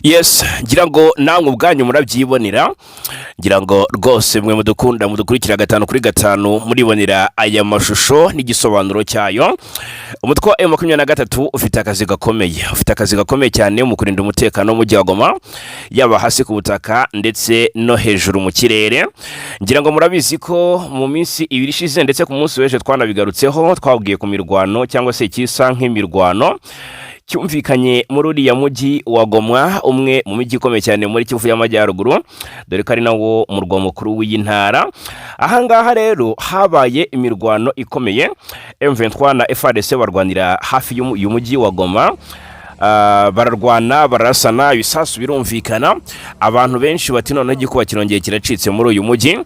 Yes, ngira ngo namwe ubwanyu murabyibonera. Ngira ngo rwose mwe mudukunda, mudukurikira gatanu kuri gatanu, muribonera aya mashusho n'igisobanuro cyayo. Umutwe wa M23 ufite akazi gakomeye, ufite akazi gakomeye cyane mu kurinda umutekano w'umujyi wa Goma, yaba hasi ku butaka ndetse no hejuru mu kirere. Ngira ngo murabizi ko mu minsi 2 ishize, ndetse ku munsi w'ejo twanabigarutseho, twabwiye ku mirwano cyangwa se ikisa nk'imirwano cyumvikanye muri uriya mujyi wa Goma, umwe mu mijyi ikomeye cyane muri Kivu y'Amajyaruguru, dore ko ari nawo murwa mukuru w'iyi ntara. Ahangaha rero habaye imirwano ikomeye, M23 na FARDC barwanira hafi y'umujyi wa Goma. Bararwana, bararasana, ibisasu birumvikana. Abantu benshi bati: "Noneho igikuba kirongeye kiracitse muri uyu mujyi."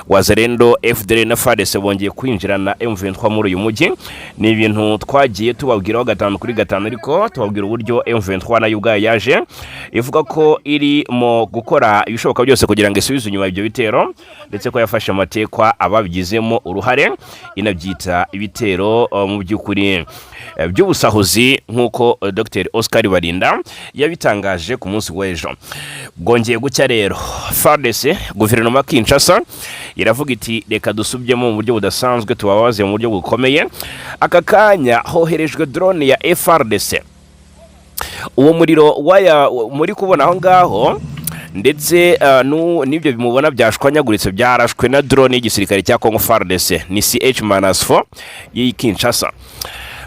Wazalendo, FDLR na FARDC bongeye kwinjirana M23 muri uyu mujyi. Ni ibintu twagiye tubabwiraho gatanu kuri gatanu, ariko tubabwira uburyo M23 nayo ubwayo yaje ivuga ko iri mu gukora ibishoboka byose kugira ngo isubize inyuma ibyo bitero, ndetse ko yafashe amatekwa ababigizemo uruhare, inabyita ibitero mu by'ukuri by'ubusahuzi, nk'uko Dr Oscar Barinda yabitangaje ku munsi w'ejo. Bwongeye gucya rero, FARDC, guverinoma ya Kinshasa iravuga iti: "Reka dusubyemo mu buryo budasanzwe, tubabaze mu buryo bukomeye." Aka kanya hoherejwe drone ya FARDC. Uwo muriro waya muri kubona aho ngaho, ndetse n'ibyo bimubona byashwanyaguritse, byarashwe na drone y'igisirikare cya Congo FARDC, ni CH-4 y'iyi Kinshasa.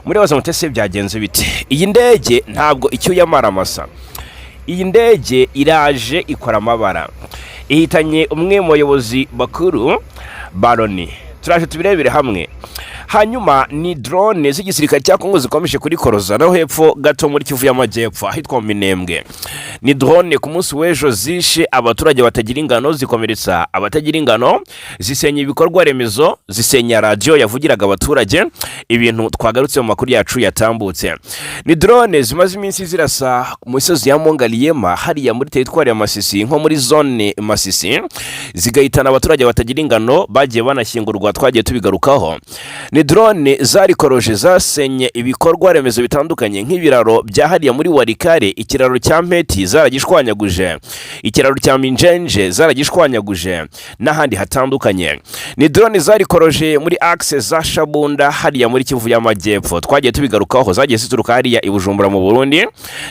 Muri baza mutese byagenze bite? Iyi ndege ntabwo icyuye amaramasa. Iyi ndege iraje ikora amabara, ihitanye umwe mu bayobozi bakuru ba Loni. Turaje tubirebere hamwe. Hanyuma ni drone z'igisirikare cya Kongo zikomeje kurikoroza no hepfo gato muri Kivu y'Amajyepfo, ahitwa mu Minembwe. Ni drone ku munsi w'ejo zishe abaturage batagira ingano, zikomeretsa abatagira ingano, zisenya ibikorwa remezo, zisenya radiyo yavugiraga abaturage, ibintu twagarutse mu makuru yacu yatambutse. Ni drone zimaze iminsi zirasa ku misozi ya Mongaliyema, hariya muri teritwari ya Masisi, nko muri zone Masisi, zigahitana abaturage batagira ingano, bagiye banashyingurwa, twagiye tubigarukaho. Ni drone zarikoroje, zasenye ibikorwa remezo bitandukanye nk'ibiraro bya hariya muri Walikale. Ikiraro cya Mpeti zaragishwanyaguje, ikiraro cya Minjenje zaragishwanyaguje n'ahandi hatandukanye. Ni drone zarikoroje muri axe za Shabunda, hariya muri Kivu y'Amajyepfo, twagiye tubigarukaho, zagiye zituruka hariya i Bujumbura mu Burundi.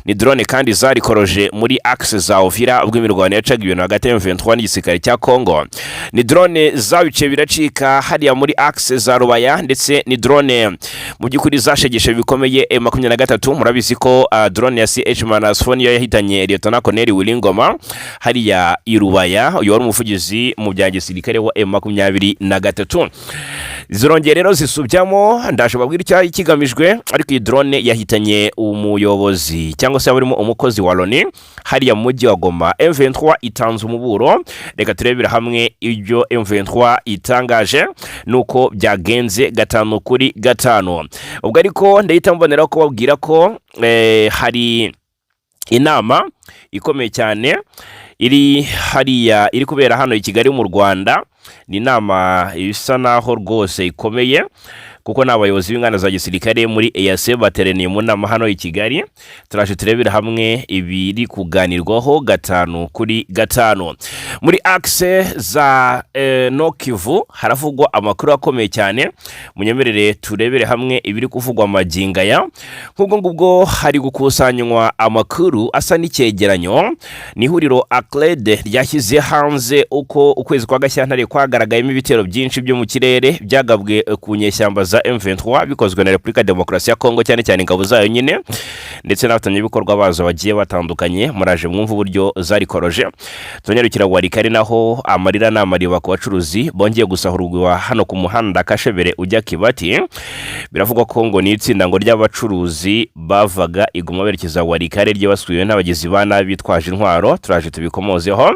Ni drone kandi zarikoroje muri axe za Uvira, ubwo imirwano yacaga ibintu hagati ya M23 n'igisirikare cya Congo. Ni drone zabiciye biracika hariya muri axe za Rubaya, ndetse ni drone mu by'ukuri zashegeshe bikomeye M23. Murabizi ko drone ya CH-4 niyo yahitanye Lieutenant Colonel Willy hariya i Rubaya, uyu wari umuvugizi mu bya gisirikare wa M23. Zirongeye rero zisubyamo, ndaje babwira icyari kigamijwe, ariko iyi drone yahitanye umuyobozi cyangwa se barimo umukozi wa Loni hariya mu mujyi wa Goma. M23 itanze umuburo. Reka turebere hamwe ibyo M23 itangaje nuko byagenze gatanu kuri gatanu. Ubwo ariko ndahita mbonera kubabwira ko hari inama ikomeye cyane iri hariya, iri kubera hano i Kigali mu Rwanda. Ni inama isa naho rwose ikomeye, kuko ni abayobozi b'inganda za gisirikare muri EAC bateraniye mu nama hano i Kigali. Turaje turebera hamwe ibiri kuganirwaho gatanu kuri gatanu. Muri axe za Nord-Kivu haravugwa amakuru akomeye cyane. Munyemerere turebere hamwe ibiri kuvugwa magingo aya. Nk'ubwo ngubwo hari gukusanywa amakuru asa n'icyegeranyo. Ni ihuriro ACLED ryashyize hanze uko ukwezi kwa Gashyantare kwagaragayemo ibitero byinshi byo mu kirere byagabwe ku nyeshyamba za M23, bikozwe na Repubulika ya Demokarasi ya Kongo, cyane cyane ingabo zayo nyine, ndetse n'abafatanyabikorwa bazo bagiye batandukanye. Muraje mwumva uburyo zarikoroje. Tunyarukira Walikale, naho amarira ni amariba ku bacuruzi bongeye gusahurwa hano ku muhanda Kashebere ujya Kibati. Biravugwa ko ngo ni itsinda ngo ry'abacuruzi bavaga i Goma berekeza Walikale ryibasiwe n'abagizi ba nabi bitwaje intwaro. Turaje tubikomozeho,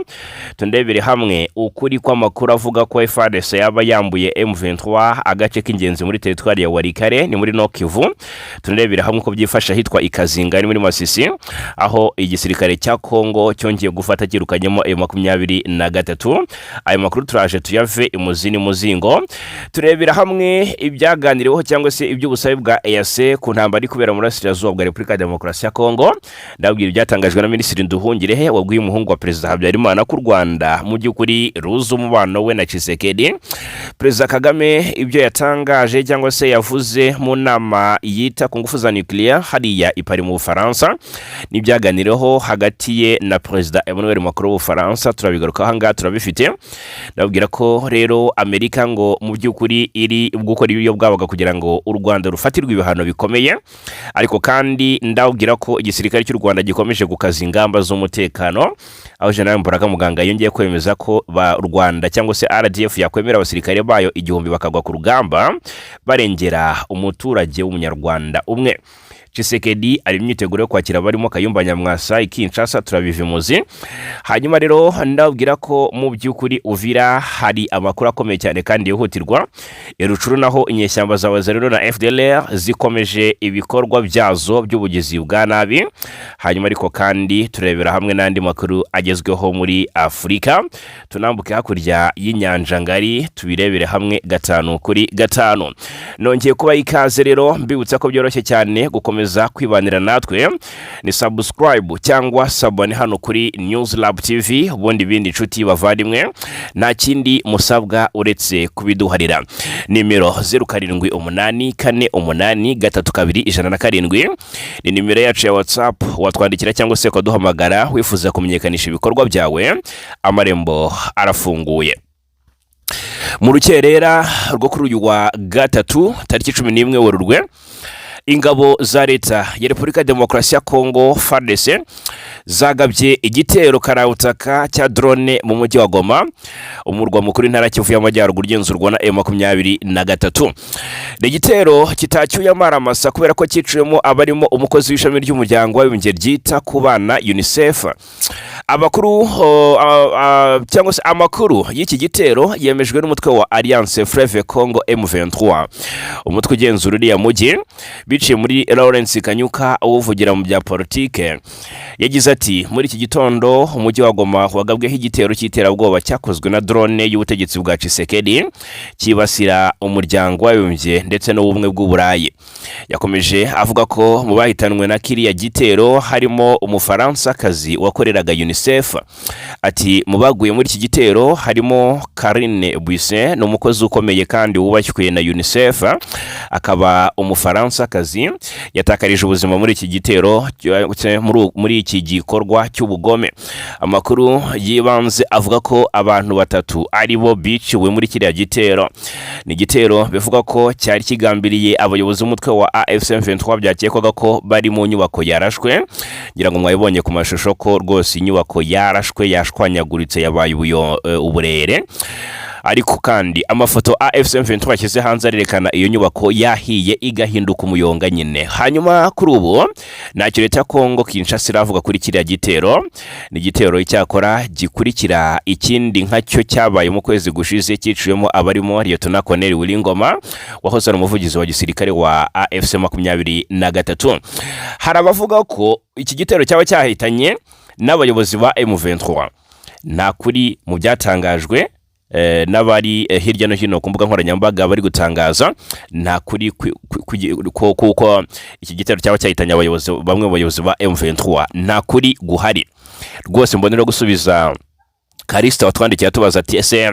tundebere hamwe ukuri kw'amakuru avuga ko FARDC yaba yambuye M23 agace k'ingenzi muri teritwari ya Masisi. Teritwari ya Walikale, ni muri Nord Kivu. Tunarebera hamwe uko byifashe ahitwa Ikazinga, ni muri Masisi, aho igisirikare cya Kongo cyongeye gufata cyirukanyemo M23. Ayo makuru turaje tuyave imuzi n'umuzingo. Turebera hamwe ibyaganiriweho cyangwa se iby'ubusabe bwa EAC ku ntambara iri kubera mu burasirazuba bwa Repubulika ya Demokarasi ya Kongo. Ndabwira ibyatangajwe na Minisitiri Nduhungirehe wabwiye umuhungu wa Perezida Habyarimana ko u Rwanda mu by'ukuri ruzi umubano we na Tshisekedi. Perezida Kagame ibyo yatangaje cyangwa se yavuze mu nama yita ku ngufu za nuclear hariya i Paris mu Bufaransa n'ibyaganiriweho hagati ye na Perezida Emmanuel Macron w'Ubufaransa, turabigarukaho aha ngaha, turabifite. Ndababwira ko rero Amerika ngo mu by'ukuri iri gukora ibyo bwabaga kugira ngo u Rwanda rufatirwe ibihano bikomeye. Ariko kandi ndababwira ko igisirikare cy'u Rwanda gikomeje gukaza ingamba z'umutekano, aho General Mbaraga Muganga yongeye kwemeza ko ba Rwanda cyangwa se RDF yakwemera abasirikare bayo 1000 bakagwa ku rugamba barengera umuturage w'Umunyarwanda umwe. Tshisekedi ari imyiteguro yo kwakira abarimo Kayumba Nyamwasa i Kinshasa, turabiva imuzi. Hanyuma rero ndababwira ko mu by'ukuri Uvira hari amakuru akomeye cyane kandi yihutirwa. I Rutshuru naho inyeshyamba za Wazalendo na FDLR zikomeje ibikorwa byazo by'ubugizi bwa nabi. Hanyuma ariko kandi turebera hamwe n'andi makuru agezweho muri Afurika, tunambuke hakurya y'inyanja ngari tubirebere hamwe gatanu kuri gatanu. Nongeye kuba ikaze rero, mbibutsa ko byoroshye cyane gukomeza kwibanira natwe, ni subscribe cyangwa s'abonner hano kuri News Lab TV. Ubundi ibindi, inshuti bavandimwe, nta kindi musabwa uretse kubiduharira. Nimero 0784832107 ni nimero yacu ya WhatsApp, watwandikira cyangwa se ukaduhamagara wifuza kumenyekanisha ibikorwa byawe, amarembo arafunguye. Mu rukerera rwo kuri uyu wa gatatu tariki 11 Werurwe, ingabo za Leta ya Repubulika ya Demokarasi ya Kongo, FARDC, zagabye igitero karabutaka cya drone mu mujyi wa Goma, umurwa mukuru w'intara ya Kivu y'Amajyaruguru ugenzurwa na M23. Ni igitero kitacyuye amaramasa kubera ko cyiciwemo abarimo umukozi w'ishami ry'Umuryango w'Abibumbye ryita ku bana, UNICEF. Abakuru cyangwa se amakuru y'iki gitero yemejwe n'umutwe wa Alliance Fleuve Congo M23, umutwe ugenzura uriya mujyi, biciye muri Lawrence Kanyuka uwuvugira mu bya politike. Yagize ati: "Muri iki gitondo umujyi wa Goma wagabweho igitero cy'iterabwoba cyakozwe na drone y'ubutegetsi bwa Tshisekedi, cyibasira Umuryango w'Abibumbye ndetse n'Ubumwe bw'Uburayi." Yakomeje avuga ko mu bahitanwe na kiriya gitero harimo Umufaransakazi wakoreraga UNICEF. Ati: "Mu baguye muri iki gitero harimo Karine Buisson, ni umukozi ukomeye kandi wubashywe na UNICEF, akaba Umufaransakazi, yatakarije ubuzima muri iki gitero, muri iki gikorwa cy'ubugome." Amakuru y'ibanze avuga ko abantu batatu ari bo biciwe muri kiriya gitero. Ni igitero bivuga ko cyari kigambiriye abayobozi b'umutwe wa AFC M23 byakekwaga ko bari mu nyubako yarashwe. Ngira ngo mwabibonye ku mashusho ko rwose inyubako yarashwe, yashwanyaguritse, yabaye uburere. Ariko kandi amafoto AFC M23 yashyize hanze arerekana iyo nyubako yahiye igahinduka umuyonga nyine. Hanyuma kuri ubu ntacyo leta ya Kongo Kinshasa iravuga kuri kiriya gitero. Ni igitero icyakora gikurikira ikindi nkacyo cyabaye mu kwezi gushize, cyiciwemo abarimo Lieutenant Colonel Willy Ngoma wahoze ari umuvugizi wa gisirikare wa AFC 23. Hari abavuga ko iki gitero cyaba cyahitanye n'abayobozi ba M23. Nta kuri mu byatangajwe n'abari hirya no hino ku mbuga nkoranyambaga bari gutangaza, nta kuri kuko iki gitero cyaba cyahitanye abayobozi, bamwe mu bayobozi ba M23, nta kuri guhari rwose. Mbonera gusubiza Karisita watwandikiye atubaza ati: "Ese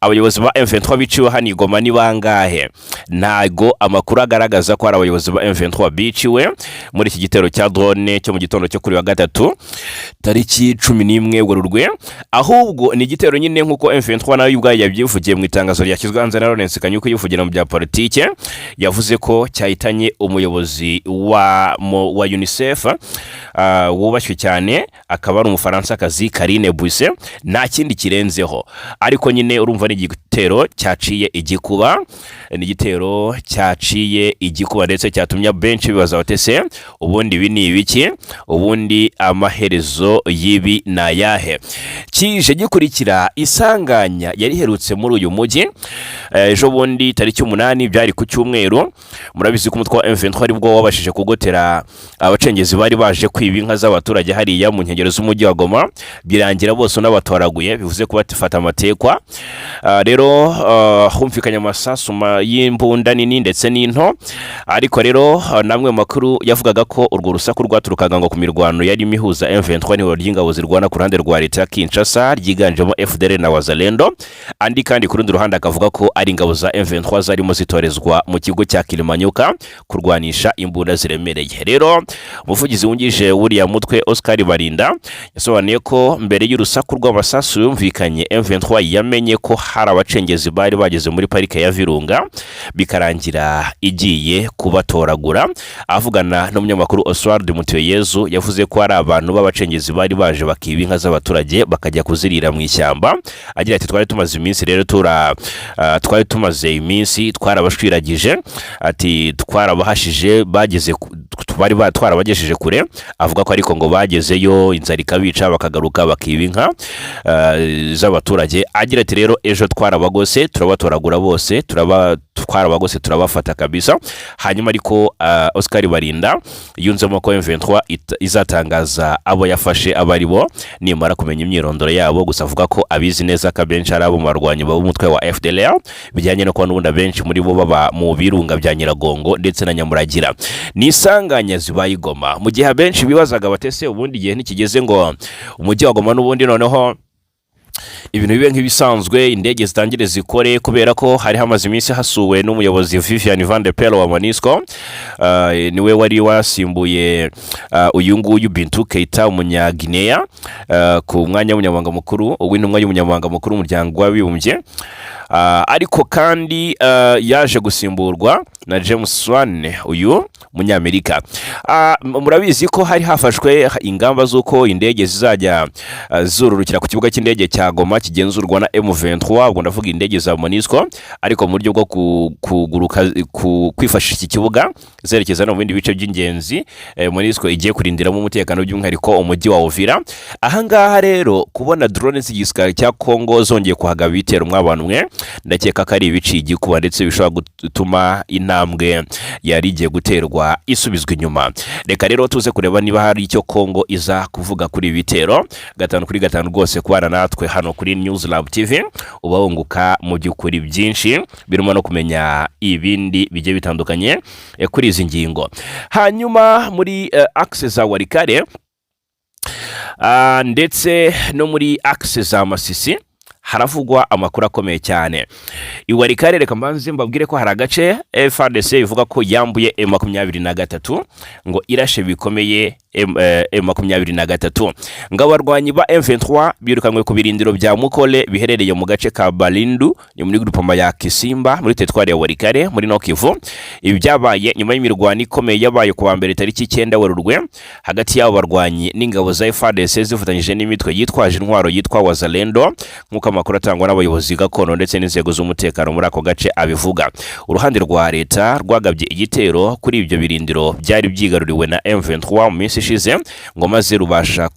abayobozi ba M23 biciwe hano i Goma ni bangahe?" Ntago amakuru agaragaza ko hari abayobozi ba M23 biciwe muri iki gitero cya drone cyo mu gitondo cyo kuri wa gatatu tariki 11 Werurwe. Ahubwo ni igitero nyine nk'uko M23 nayo ubwayo yabyivugiye mu itangazo ryashyizwe hanze na Lawrence Kanyuka yivugira mu bya politike, yavuze ko cyahitanye umuyobozi wa UNICEF wubashywe cyane, akaba ari Umufaransakazi, Karine Buisson. Nta Kindi kirenzeho, ariko nyine urumva ni igitero cyaciye igikuba, ni igitero cyaciye igikuba ndetse cyatumye benshi bibaza bati: "Se ubundi ibi ni ibiki? Ubundi amaherezo y'ibi ni ayahe?" Kije gikurikira isanganya yari iherutse muri uyu mujyi ejo bundi tariki 8, byari ku cyumweru. Murabizi ko umutwe wa M23 aribwo wabashije kugotera abacengezi bari baje kwiba inka z'abaturage hariya mu nkengero z'umujyi wa Goma, birangira bose unabatoraguye, bivuze ko bafata amatekwa. Rero humvikanye amasasu y'imbunda nini ndetse n'into, ariko rero namwe mu makuru yavugaga ko urwo rusaku rwaturukaga ngo ku mirwano yarimo ihuza M23 n'ihuriro ry'ingabo zirwana ku ruhande rwa leta ya Kinshasa ryiganjemo FDLR na Wazalendo. Andi kandi ku rundi ruhande akavuga ko ari ingabo za M23 zarimo zitorezwa mu kigo cya Kilimanyuka kurwanisha imbunda ziremereye. Rero umuvugizi wungirije w'uriya mutwe, Oscar Barinda, yasobanuye ko mbere y'urusaku rw'amasasu yumvikanye, M23 yamenye ko hari abacengezi bari bageze muri parike ya Virunga, bikarangira igiye kubatoragura. Avugana n'umunyamakuru Oswald Mutuyeyezu, yavuze ko hari abantu b'abacengezi bari baje bakiba inka z'abaturage, bakajya kuzirira mu ishyamba. Agira ati: "Twari tumaze iminsi rero twari tumaze iminsi twarabashwiragije." Ati: "Twarabahashije, bageze bari twarabagejeje kure." Avuga ko ariko ngo bagezeyo inzara ikabica, bakagaruka bakiba inka z'abaturage. Agira ati: "Rero ejo twarabagose, turabatoragura bose, twarabagose, turabafata kabisa." Hanyuma ariko Oscar Barinda yunzemo ko M23 izatangaza abo yafashe abo ari bo nimara kumenya imyirondoro yabo. Gusa avuga ko abizi neza ko abenshi ari abo mu barwanyi b'umutwe wa FDLR, bijyanye no kuba n'ubundi abenshi muri bo baba mu birunga bya Nyiragongo ndetse na Nyamuragira. Ni isanganya zibaye i Goma mu gihe abenshi bibazaga bati: "Ese ubundi igihe ntikigeze ngo umujyi wa Goma n'ubundi noneho ibintu bibe nk'ibisanzwe, indege zitangire zikore?" Kubera ko hari hamaze iminsi hasuwe n'umuyobozi Vivian Van de Perre wa MONUSCO, niwe wari wasimbuye uyu nguyu Bintou Keita, umunyagineya, ku mwanya w'umunyamabanga mukuru w'intumwa y'umunyamabanga mukuru w'umuryango w'abibumbye. Ariko kandi yaje gusimburwa na James Swan, uyu munyamerika. Murabizi ko hari hafashwe ingamba z'uko indege zizajya zururukira ku kibuga cy'indege cya Goma kigenzurwa na M23, ubwo ndavuga indege za MONUSCO, ariko mu buryo bwo kuguruka kwifashisha iki kibuga zerekeza no mu bindi bice by'ingenzi MONUSCO igiye kurindiramo umutekano, by'umwihariko umujyi wa Uvira. Ahangaha rero kubona drone z'igisirikare cya Congo zongeye kuhagaba ibitero, mw'abantu mwe, ndakeka ko ari ibiciye igikuba ndetse bishobora gutuma intambwe yari igiye guterwa isubizwa inyuma. Reka rero tuze kureba niba hari icyo Congo iza kuvuga kuri ibi bitero. 5 kuri 5 rwose, kubana natwe hano kuri News Lab TV uba wunguka mu by'ukuri byinshi, birimo no kumenya ibindi bigiye bitandukanye kuri izi ngingo. Hanyuma muri axe za Walikale ndetse no muri axe za Masisi haravugwa amakuru akomeye cyane. I Walikale, reka mbanze mbabwire ko hari agace FARDC ivuga ko yambuye M23, ngo irashe bikomeye M23, ngo abarwanyi ba M23 birukanywe ku birindiro bya Mukole biherereye mu gace ka Balindu, ni muri groupement ya Kisimba, muri teritwari ya Walikale, muri Nord Kivu. Ibi byabaye nyuma y'imirwano ikomeye yabaye ku wa mbere tariki 9 Werurwe hagati y'abo barwanyi n'ingabo za FARDC zifatanyije n'imitwe yitwaje intwaro yitwa Wazalendo, nk'uko amakuru atangwa n'abayobozi gakondo ndetse n'inzego z'umutekano muri ako gace abivuga. Uruhande rwa leta rwagabye igitero kuri ibyo birindiro byari byigaruriwe na M23 mu minsi ishize, ngo maze rubasha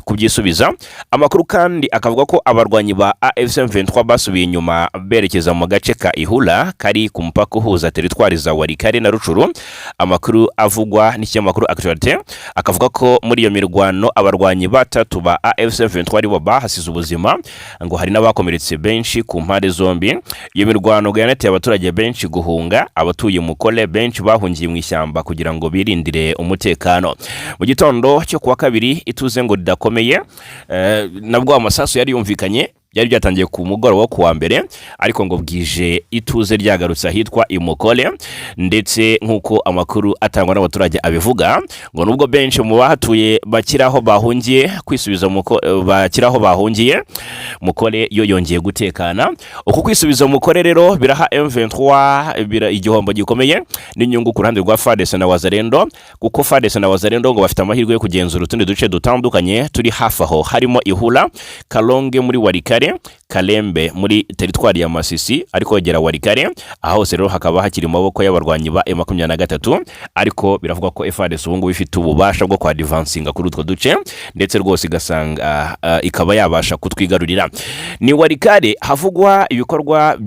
kubyisubiza. Amakuru kandi akavuga ko abarwanyi ba AFC M23 basubiye inyuma berekeza mu gace ka Ihula kari ku mupaka uhuza teritwari za Walikale na Rutshuru. Amakuru avugwa n'ikinyamakuru Actualité akavuga ko muri iyo mirwano abarwanyi batatu ba AFC M23 aribo bahasize ubuzima, ngo hari n'abakomeretse benshi ku mpande zombi. Iyo mirwano ngo yanateye abaturage benshi guhunga. Abatuye Mukole benshi bahungiye mu ishyamba kugira ngo birindire umutekano. Mu gitondo cyo kuwa kabiri ituze ngo ridakomeye, nabwo amasasu yari yumvikanye. Byari byatangiye ku mugoroba wo kuwa mbere, ariko ngo bwije ituze ryagarutse ahitwa Imukole. Ndetse nk'uko amakuru atangwa n'abaturage abivuga, ngo nubwo benshi mu bahatuye bakiri aho bahungiye kwisubiza bakiri aho bahungiye, Mukole yo yongeye gutekana. Uku kwisubiza Mukole rero biraha M23 igihombo gikomeye n'inyungu ku ruhande rwa FARDC na Wazalendo, kuko FARDC na Wazalendo ngo bafite amahirwe yo kugenzura utundi duce dutandukanye turi hafi aho, harimo Ihura, Kalonge muri Walikale, Kalembe muri teritwari ya Masisi, ariko wegera Walikale. Aho hose rero hakaba hakiri mu maboko y'abarwanyi ba M23, ariko biravugwa ko FARDC ubu ngubu ifite ububasha bwo kwadvancinga kuri utwo duce, ndetse rwose igasanga ikaba yabasha kutwigarurira. Ni Walikale havugwa ibikorwa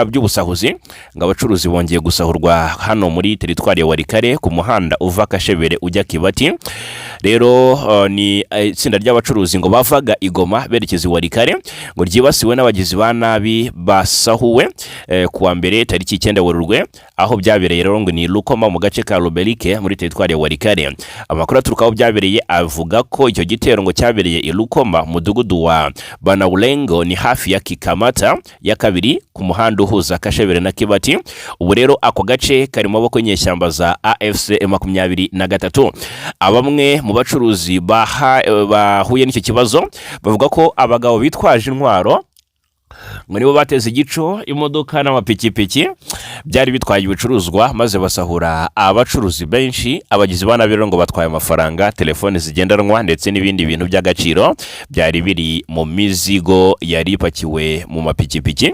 by'ubusahuzi, ngo abacuruzi bongeye gusahurwa hano muri teritwari ya Walikale ku muhanda uva Kashebere ujya Kibati. Rero ni itsinda ry'abacuruzi ngo bavaga i Goma berekeza i Walikale, ngo ryibasiwe n'abagizi ba nabi, basahuwe kuwa mbere tariki 9 Werurwe. Aho byabereye rero ngo ni Lukoma mu gace ka Ruberike muri teritwari ya Walikale. Amakuru aturuka aho byabereye avuga ko icyo gitero ngo cyabereye i Lukoma, mudugudu wa Banawulengo, ni hafi ya Kikamata ya kabiri ku muhanda uhuza Kashebere na Kibati. Ubu rero ako gace kari mu maboko y'inyeshyamba za AFC 23. Abamwe mu bacuruzi bahuye n'icyo kibazo bavuga ko abagabo bitwaje intwaro ngo nibo bateze igico imodoka n'amapikipiki byari bitwaye ibicuruzwa, maze basahura abacuruzi benshi. Abagizi ba nabi rero ngo batwaye amafaranga, telefoni zigendanwa ndetse n'ibindi bintu by'agaciro byari biri mu mizigo yari ipakiwe mu mapikipiki.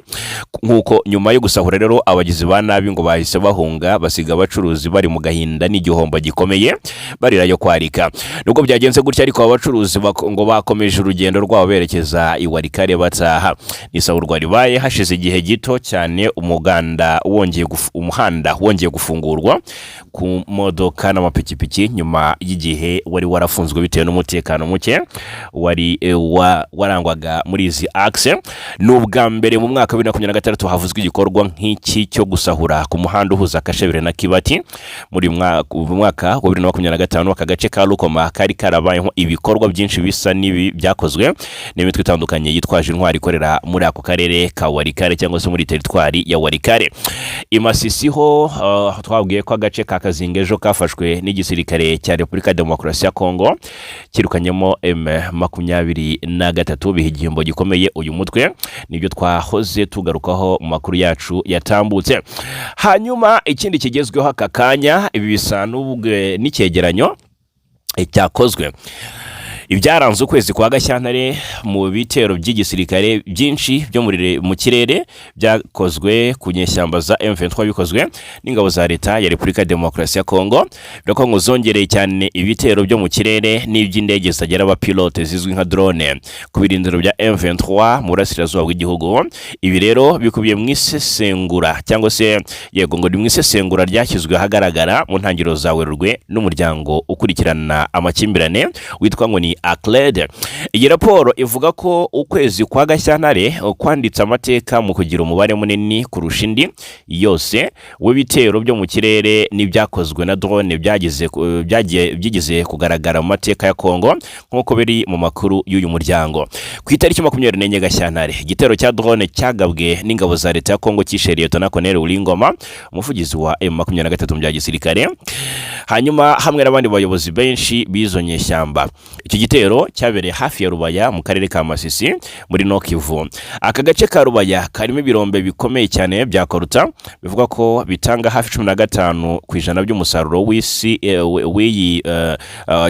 Nk'uko nyuma yo gusahura rero, abagizi ba nabi ngo bahise bahunga, basiga abacuruzi bari mu gahinda n'igihombo gikomeye, barira yo kwarika. Nubwo byagenze gutya ariko, aba bacuruzi ngo bakomeje urugendo rwabo berekeza i Walikale bataha. Ni isahurwa ribaye hashize igihe gito cyane umuganda wongeye umuhanda wongeye gufungurwa ku modoka n'amapikipiki, nyuma y'igihe wari warafunzwe bitewe n'umutekano muke wari warangwaga muri izi axe. Ni ubwa mbere mu mwaka wa 2026 havuzwe igikorwa nk'iki cyo gusahura ku muhanda uhuza Kashebere na Kibati. Muri mu mwaka wa 2025, aka gace ka Rukoma kari karabayeho ibikorwa byinshi bisa n'ibi byakozwe n'imitwe itandukanye yitwaje intwari ikorera muri ako karere ka Walikale cyangwa se muri teritwari ya Walikale. I Masisi ho twabwiye ko agace ka Kazinga ejo kafashwe n'igisirikare cya Repubulika ya Demokarasi ya Kongo, kirukanyemo M23, biha igihombo gikomeye uyu mutwe. Nibyo twahoze tugarukaho mu makuru yacu yatambutse. Hanyuma ikindi kigezweho aka kanya, ibi bisa n'icyegeranyo cyakozwe, ibyaranze ukwezi kwa Gashyantare mu bitero by'igisirikare byinshi byo mu kirere byakozwe ku nyeshyamba za M23, bikozwe n'ingabo za leta ya Repubulika ya Demokarasi ya Kongo. Bivuga ngo zongereye cyane ibitero byo mu kirere n'iby'indege zitagira abapilote zizwi nka drone ku birindiro bya M23 mu burasirazuba bw'igihugu. Ibi rero bikubiye mu isesengura, cyangwa se yego ngo ni mu isesengura ryashyizwe ahagaragara mu ntangiriro za Werurwe n'umuryango ukurikirana amakimbirane witwa ngo ni ACLED. Iyi raporo ivuga ko ukwezi kwa Gashyantare kwanditse amateka mu kugira umubare munini kurusha indi yose w'ibitero byo mu kirere n'ibyakozwe na drone byagiye byigeze kugaragara mu mateka ya Kongo, nk'uko biri mu makuru y'uyu muryango. Ku itariki 24 Gashyantare, igitero cya drone cyagabwe n'ingabo za leta ya Kongo cyishe Lieutenant Colonel Willy Ngoma, umuvugizi wa M23 mu bya gisirikare, hanyuma hamwe n'abandi bayobozi benshi b'izo nyeshyamba. Icyo gitero cyabereye hafi ya Rubaya mu karere ka Masisi muri Nord Kivu. Aka gace ka Rubaya karimo ibirombe bikomeye cyane bya coltan, bivuga ko bitanga hafi 15% by'umusaruro w'isi w'iyi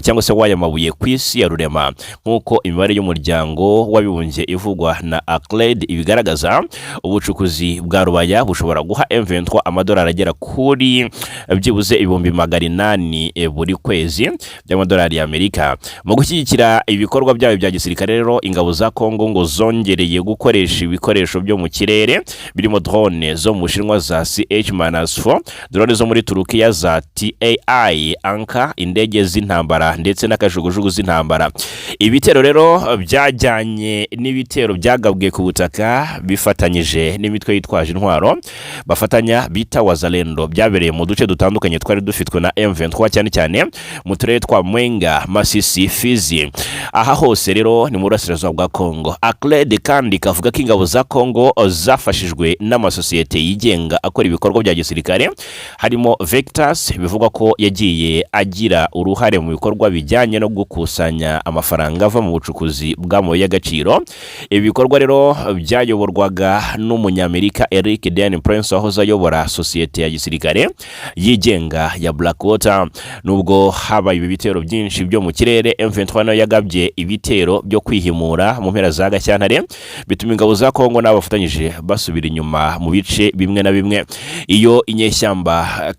cyangwa se w'aya mabuye ku isi ya rurema, nk'uko imibare y'umuryango w'abibumbye ivugwa na ACLED ibigaragaza. Ubucukuzi bwa Rubaya bushobora guha M23 amadolari agera kuri byibuze 800,000 buri kwezi by'amadolari y'Amerika. Mu gushyigikira ibikorwa byayo bya gisirikare rero, ingabo za Kongo ngo zongereye gukoresha ibikoresho byo mu kirere birimo drone zo mu Bushinwa za CH-4, drone zo muri Turukiya za TAI Anka, indege z'intambara ndetse n'akajugujugu z'intambara. Ibitero rero byajyanye n'ibitero byagabwe ku butaka bifatanyije n'imitwe yitwaje intwaro bafatanya bita Wazalendo, byabereye mu duce dutandukanye twari dufitwe na M23, cyane cyane mu turere twa Mwenga, Masisi, Fizi. Fizi. Aha hose rero ni mu burasirazuba bwa Kongo. ACLED kandi kavuga ko ingabo za Kongo zafashijwe n'amasosiyete yigenga akora ibikorwa bya gisirikare, harimo Vectus, bivugwa ko yagiye agira uruhare mu bikorwa bijyanye no gukusanya amafaranga ava mu bucukuzi bw'amabuye y'agaciro. Ibi bikorwa rero byayoborwaga n'Umunyamerika Eric Dan Prince, wahoze ayobora sosiyete ya gisirikare yigenga ya Blackwater. Nubwo habaye ibi bitero byinshi byo mu kirere, M23 nayo yagabye ibitero byo kwihimura mu mpera za Gashyantare, bituma ingabo za Kongo n'abafatanyije basubira inyuma mu bice bimwe na bimwe. Iyo inyeshyamba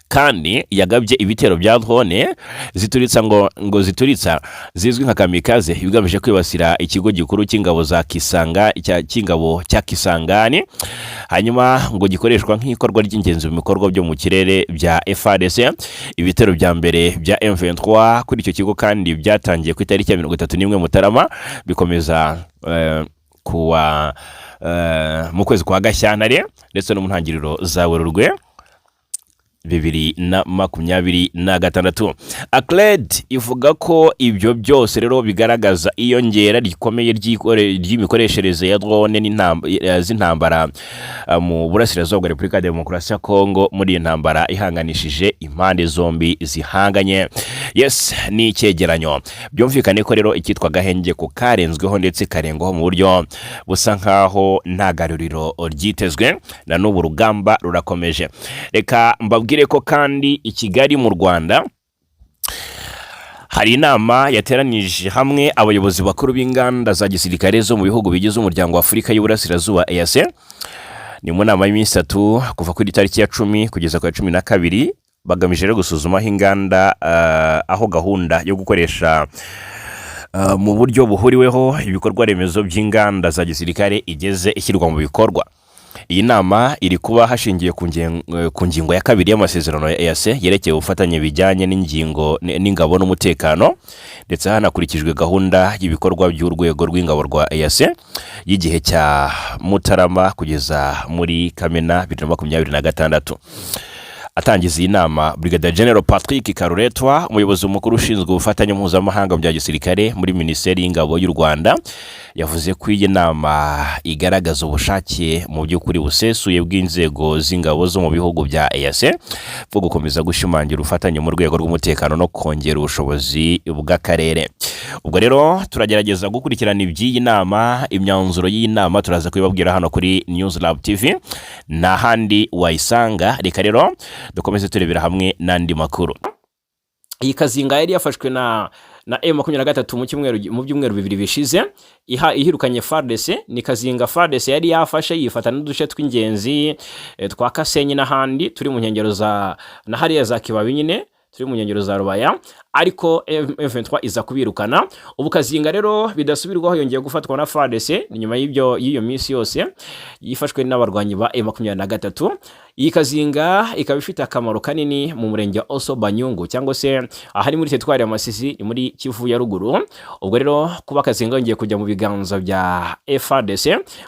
kandi yagabye ibitero bya drone zituritsa ngo zituritsa zizwi nka kamikaze, bigamije kwibasira ikigo gikuru cy'ingabo za Kisanga cy'ingabo cya Kisangani, hanyuma ngo gikoreshwa nk'ikorwa ry'ingenzi mu bikorwa byo mu kirere bya FARDC. Ibitero bya mbere bya M23 kuri icyo kigo kandi byatangiye ku itariki ya 31 Mutarama, bikomeza kuwa mu kwezi kwa Gashyantare ndetse no mu ntangiriro za Werurwe 2026. ACLED ivuga ko ibyo byose rero bigaragaza iyongera rikomeye ry'imikoreshereze ya drone z'intambara mu burasirazuba bwa Repubulika ya Demokarasi ya Kongo, muri iyi ntambara ihanganishije impande zombi zihanganye. Yes, ni icyegeranyo. Byumvikane ko rero icyitwa gahenge ko karenzweho, ndetse karengwaho mu buryo busa nkaho nta garuriro ryitezwe. Na n'ubu urugamba rurakomeje. Reka mbabwire ko kandi i Kigali mu Rwanda hari inama yateranije hamwe abayobozi bakuru b'inganda za gisirikare zo mu bihugu bigize Umuryango wa Afurika y'Uburasirazuba, EAC. Ni mu nama y'iminsi 3, kuva kuri tariki ya 10 kugeza ku ya 12, bagamije rero gusuzuma aho inganda aho gahunda yo gukoresha mu buryo buhuriweho ibikorwa remezo by'inganda za gisirikare igeze ishyirwa mu bikorwa. Iyi nama iri kuba hashingiwe ku ngingo ya kabiri y'amasezerano ya EAC yerekeye ubufatanye bijyanye n'ingingo n'ingabo n'umutekano, ndetse hanakurikijwe gahunda y'ibikorwa by'urwego rw'ingabo rwa EAC y'igihe cya Mutarama kugeza muri Kamena 2026. Atangiza iyi nama, Brigadier General Patrick Karuretwa, umuyobozi mukuru ushinzwe ubufatanye mpuzamahanga mu bya gisirikare muri Minisiteri y'Ingabo y'u Rwanda, yavuze ko iyi nama igaragaza ubushake mu by'ukuri busesuye bw'inzego z'ingabo zo mu bihugu bya EAC bwo gukomeza gushimangira ubufatanye mu rwego rw'umutekano no kongera ubushobozi bw'akarere. Ubwo rero turagerageza gukurikirana iby'iyi nama. Imyanzuro y'iyi nama turaza kubibabwira hano kuri News Lab TV, nta handi wayisanga. Reka rero dukomeze turebera hamwe n'andi makuru. Iyi Kazinga yari yafashwe na M23 mu byumweru 2 bishize, ihirukanye FARDC. Ni Kazinga FARDC yari yafashe, yifata n'uduce tw'ingenzi twa Kasenyi n'ahandi turi mu nkengero za na hariya za Kibabi nyine, turi mu nkengero za Rubaya, ariko M23 iza kubirukana. Ubu Kazinga rero bidasubirwaho yongeye gufatwa na FARDC, ni nyuma y'iyo minsi yose yifashwe n'abarwanyi ba M23. Iyi Kazinga ikaba ifite akamaro kanini mu murenge wa Oso Banyungu, cyangwa se ahari muri teritwari ya Masisi, ni muri Kivu ya Ruguru. Ubwo rero kuba Kazinga yongeye kujya mu biganza bya FARDC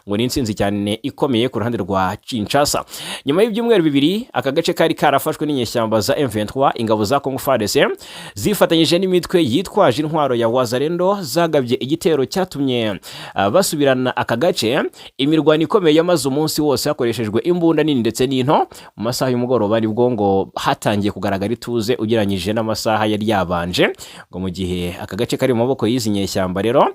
ngo ni intsinzi cyane ikomeye ku ruhande rwa Kinshasa. Nyuma y'ibyumweru 2 aka gace kari karafashwe n'inyeshyamba za M23, ingabo za Congo FARDC zifatanyije n'imitwe yitwaje intwaro ya Wazalendo zagabye igitero cyatumye basubirana aka gace. Imirwano ikomeye yamaze umunsi wose hakoreshejwe imbunda nini ndetse n'into. Mu masaha y'umugoroba nibwo ngo hatangiye kugaragara ituze ugereranyije n'amasaha yari yabanje. Ngo mu gihe aka gace kari mu maboko y'izi nyeshyamba rero,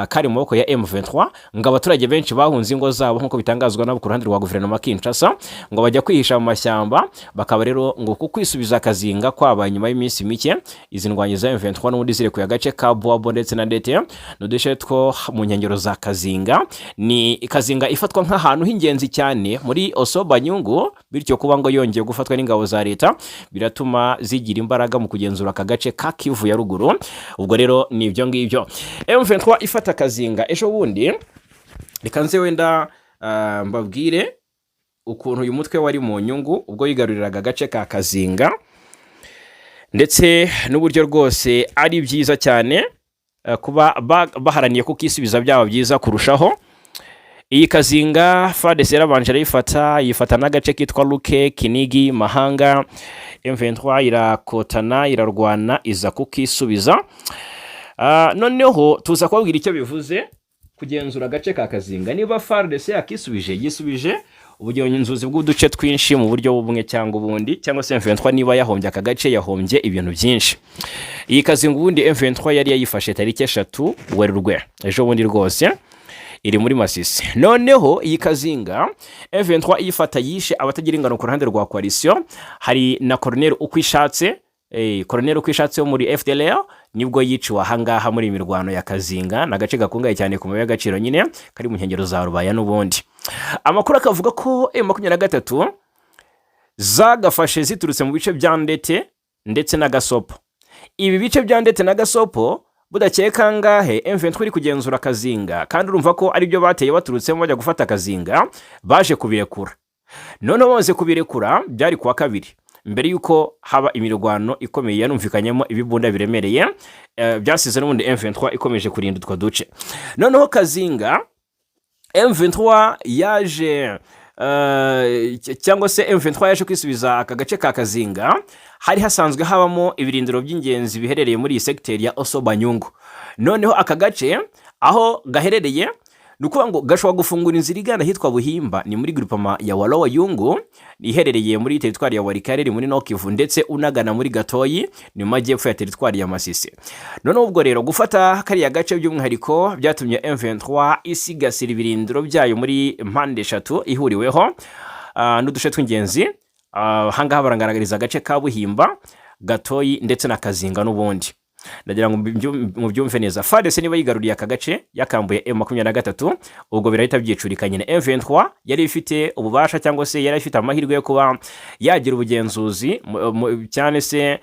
kari mu maboko ya M23, ngo abaturage benshi bahunze ingo zabo, nk'uko bitangazwa nabo ku ruhande rwa guverinoma Kinshasa, ngo bajya kwihisha mu mashyamba. Bakaba rero ngo ku kwisubiza Kazinga kwabaye nyuma y'iminsi mike izi ndwanyi za M23 n'ubundi zirekuye agace ka Bwabo ndetse na Ndete, ni uduce two mu nkengero za Kazinga. Ni Kazinga ifatwa nk'ahantu h'ingenzi cyane muri Oso Banyungu, bityo kuba ngo yongeye gufatwa n'ingabo za leta biratuma zigira imbaraga mu kugenzura aka gace ka Kivu ya Ruguru. Ubwo rero ni ibyo ngibyo. M23 ifata Kazinga ejo bundi. Reka nze wenda mbabwire ukuntu uyu mutwe wari mu nyungu ubwo yigaruriraga agace ka Kazinga, ndetse n'uburyo rwose ari byiza cyane kuba baharaniye kukisubiza byaba byiza kurushaho. Iyi Kazinga FARDC yarabanje arayifata, yifata n'agace kitwa Luke, Kinigi, Mahanga. M23 irakotana, irarwana, iza kukisubiza. Noneho tuza kubabwira icyo bivuze kugenzura agace ka Kazinga. Niba FARDC yakisubije, yisubije ubugenzuzi bw'uduce twinshi mu buryo bumwe cyangwa ubundi, cyangwa se M23 niba yahombye aka gace, yahombye ibintu byinshi. Iyi Kazinga ubundi M23 yari yayifashe tariki 3 Werurwe, ejo bundi rwose, iri muri Masisi. Noneho iyi Kazinga M23 iyifata, yishe abatagira ingano ku ruhande rwa coalition. Hari na Colonel Ukwishatse, Colonel Ukwishatse wo muri FDLR, nibwo yiciwe ahangaha muri iyi mirwano ya Kazinga. Ni agace gakungahaye cyane ku mabuye y'agaciro nyine, kari mu nkengero za Rubaya n'ubundi. Amakuru akavuga ko M23 zagafashe ziturutse mu bice bya Ndete ndetse na Gasopo. Ibi bice bya Ndete na Gasopo, budakeye kangahe M23 iri kugenzura Kazinga, kandi urumva ko aribyo bateye baturutsemo bajya gufata Kazinga, baje kubirekura. Noneho bamaze kubirekura, byari kuwa kabiri, mbere y'uko haba imirwano ikomeye yanumvikanyemo ibibunda biremereye, byasize n'ubundi M23 ikomeje kurinda utwo duce. Noneho Kazinga M23 yaje cyangwa se M23 yaje kwisubiza aka gace ka Kazinga. Hari hasanzwe habamo ibirindiro by'ingenzi biherereye muri iyi segiteri ya Osso-Banyungu. Noneho aka gace aho gaherereye, ni ukuvuga ngo gashobora gufungura inzira igana ahitwa Buhimba, ni muri groupement ya Walowa Yungu, iherereye muri teritwari ya Walikale, iri muri Nord-Kivu, ndetse unagana muri Gatoyi, ni mu majyepfo ya teritwari ya Masisi. Noneho ubwo rero gufata kariya gace by'umwihariko byatumye M23 isigasira ibirindiro byayo muri mpande eshatu ihuriweho n'uduce tw'ingenzi. Ahangaha barangaragariza agace ka Buhimba, Gatoyi ndetse na Kazinga. N'ubundi ndagira ngo mubyumve neza. FARDC niba yigaruriye aka gace, yakambuye M23, ubwo birahita byicurika nyine. M23 yari ifite ububasha cyangwa se yari ifite amahirwe yo kuba yagira ubugenzuzi cyane se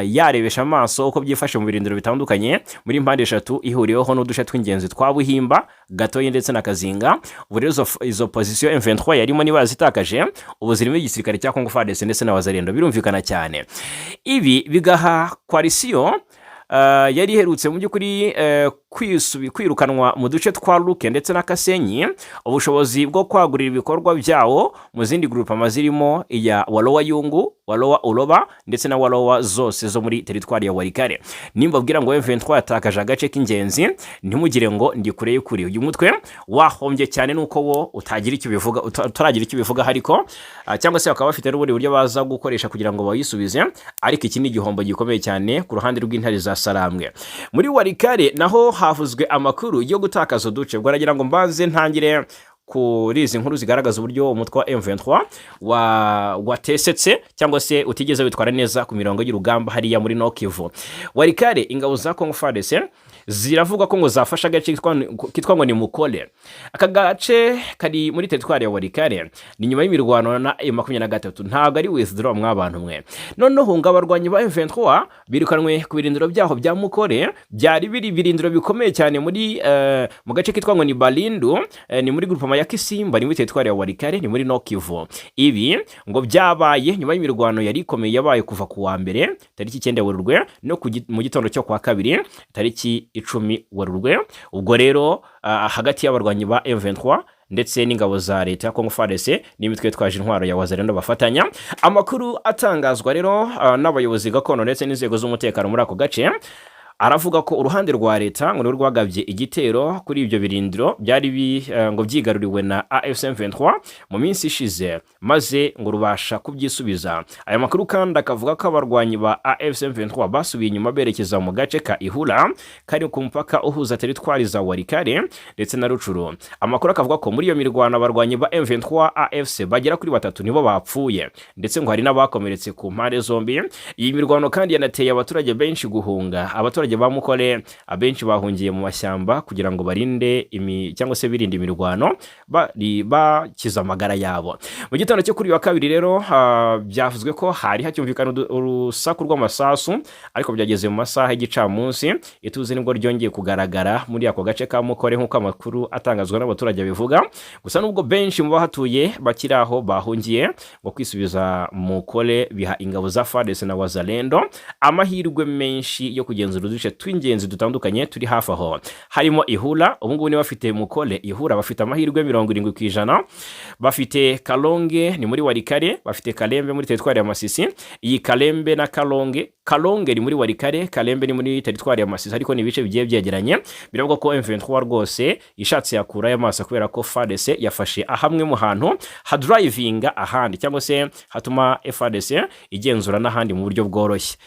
yarebesha amaso uko byifashe mu birindiro bitandukanye muri mpande eshatu ihuriweho n'uduce tw'ingenzi twa Buhimba, Gatoyi ndetse na Kazinga. Ubu rero izo position M23 yarimo niba yazitakaje, ubu zirimo igisirikare cya Congo FARDC ndetse na Wazalendo, birumvikana cyane. Ibi bigaha coalition yari iherutse mu by'ukuri kwirukanwa mu duce twa Luke ndetse na Kasenyi ubushobozi bwo kwagurira ibikorwa byawo mu zindi groupement, zirimo iya Walowa Yungu, Walowa Uroba ndetse na Walowa zose zo muri teritwari ya Walikale. Nimba babwira ngo M23 yatakaje agace k'ingenzi, ntimugire ngo ndi kure y'ukuri. Uyu mutwe wahombye cyane, nuko wo utagira icyo ubivuga, utaragira icyo ubivuga, ariko cyangwa se bakaba bafite n'ubundi buryo baza gukoresha kugira ngo bayisubize. Ariko iki ni igihombo gikomeye cyane ku ruhande rw'intare za Sarambwe. Muri Walikale naho havuzwe amakuru yo gutakaza uduce. Ubwo aragira ngo mbanze ntangire kuri izi nkuru zigaragaza uburyo umutwe wa M23 watesetse cyangwa se utigeze witwara neza ku mirongo y'urugamba hariya muri Nord-Kivu. Walikale, ingabo za Congo FARDC ziravuga ko ngo zafashe agace kitwa ngo ni Mukole. Aka gace kari muri teritwari ya Walikale. Ni nyuma y'imirwano na M23, ntabwo ari withdraw mw'abantu mwe. Noneho ngo abarwanyi ba M23 birukanwe ku birindiro byaho bya Mukole, byari biri birindiro bikomeye cyane muri mu gace kitwa ngo ni Balindu, ni muri groupement ya Kisimba, ni muri teritwari ya Walikale, ni muri Nord-Kivu. Ibi ngo byabaye nyuma y'imirwano yari ikomeye yabaye kuva ku wa mbere tariki 9 Werurwe no mu gitondo cyo kwa kabiri tariki 10 Werurwe. Ubwo rero hagati y'abarwanyi ba M23 ndetse n'ingabo za leta ya Congo FARDC n'imitwe yitwaje intwaro ya Wazalendo bafatanya. Amakuru atangazwa rero n'abayobozi gakondo ndetse n'inzego z'umutekano muri ako gace aravuga ko uruhande rwa leta ngo nirwo rwagabye igitero kuri ibyo birindiro byari ngo byigaruriwe na AFC M23 mu minsi ishize, maze ngo rubasha kubyisubiza. Aya makuru kandi akavuga ko abarwanyi ba AFC M23 basubiye inyuma berekeza mu gace ka Ihura, kari ku mupaka uhuza teritwari za Walikale ndetse na Rutshuru. Amakuru akavuga ko muri iyo mirwano abarwanyi ba M23 AFC bagera kuri batatu nibo bapfuye, ndetse ngo hari n'abakomeretse ku mpande zombi. Iyi mirwano kandi yanateye abaturage benshi guhunga. Abaturage ba Mukole abenshi bahungiye mu mashyamba kugira ngo barinde cyangwa se birinde imirwano, bari bakiza amagara yabo. Mu gitondo cyo kuri uyu wa kabiri rero byavuzwe ko hari hacyumvikana urusaku rw'amasasu, ariko byageze mu masaha y'igicamunsi ituze nibwo ryongeye kugaragara muri ako gace ka Mukore, nk'uko amakuru atangazwa n'abaturage bivuga. Gusa nubwo benshi mu bahatuye bakiri aho bahungiye, ngo kwisubiza Mukore biha ingabo za FARDC na Wazalendo amahirwe menshi yo kugenzura uduce. duce tw'ingenzi dutandukanye turi hafi aho, harimo Ihura. Ubu ngubu niba bafite Mukole, Ihura bafite amahirwe 70%. Bafite Kalonge, ni muri Walikale, bafite Kalembe muri teritwari ya Masisi. Iyi Kalembe na Kalonge, Kalonge ni muri Walikale, Kalembe ni muri teritwari ya Masisi, ariko ni ibice bigiye byegeranye. Biravuga ko M23 rwose ishatse yakurayo amaso, kubera ko FARDC yafashe ahamwe mu hantu hadrivinga ahandi, cyangwa se hatuma FARDC igenzura n'ahandi mu buryo bworoshye.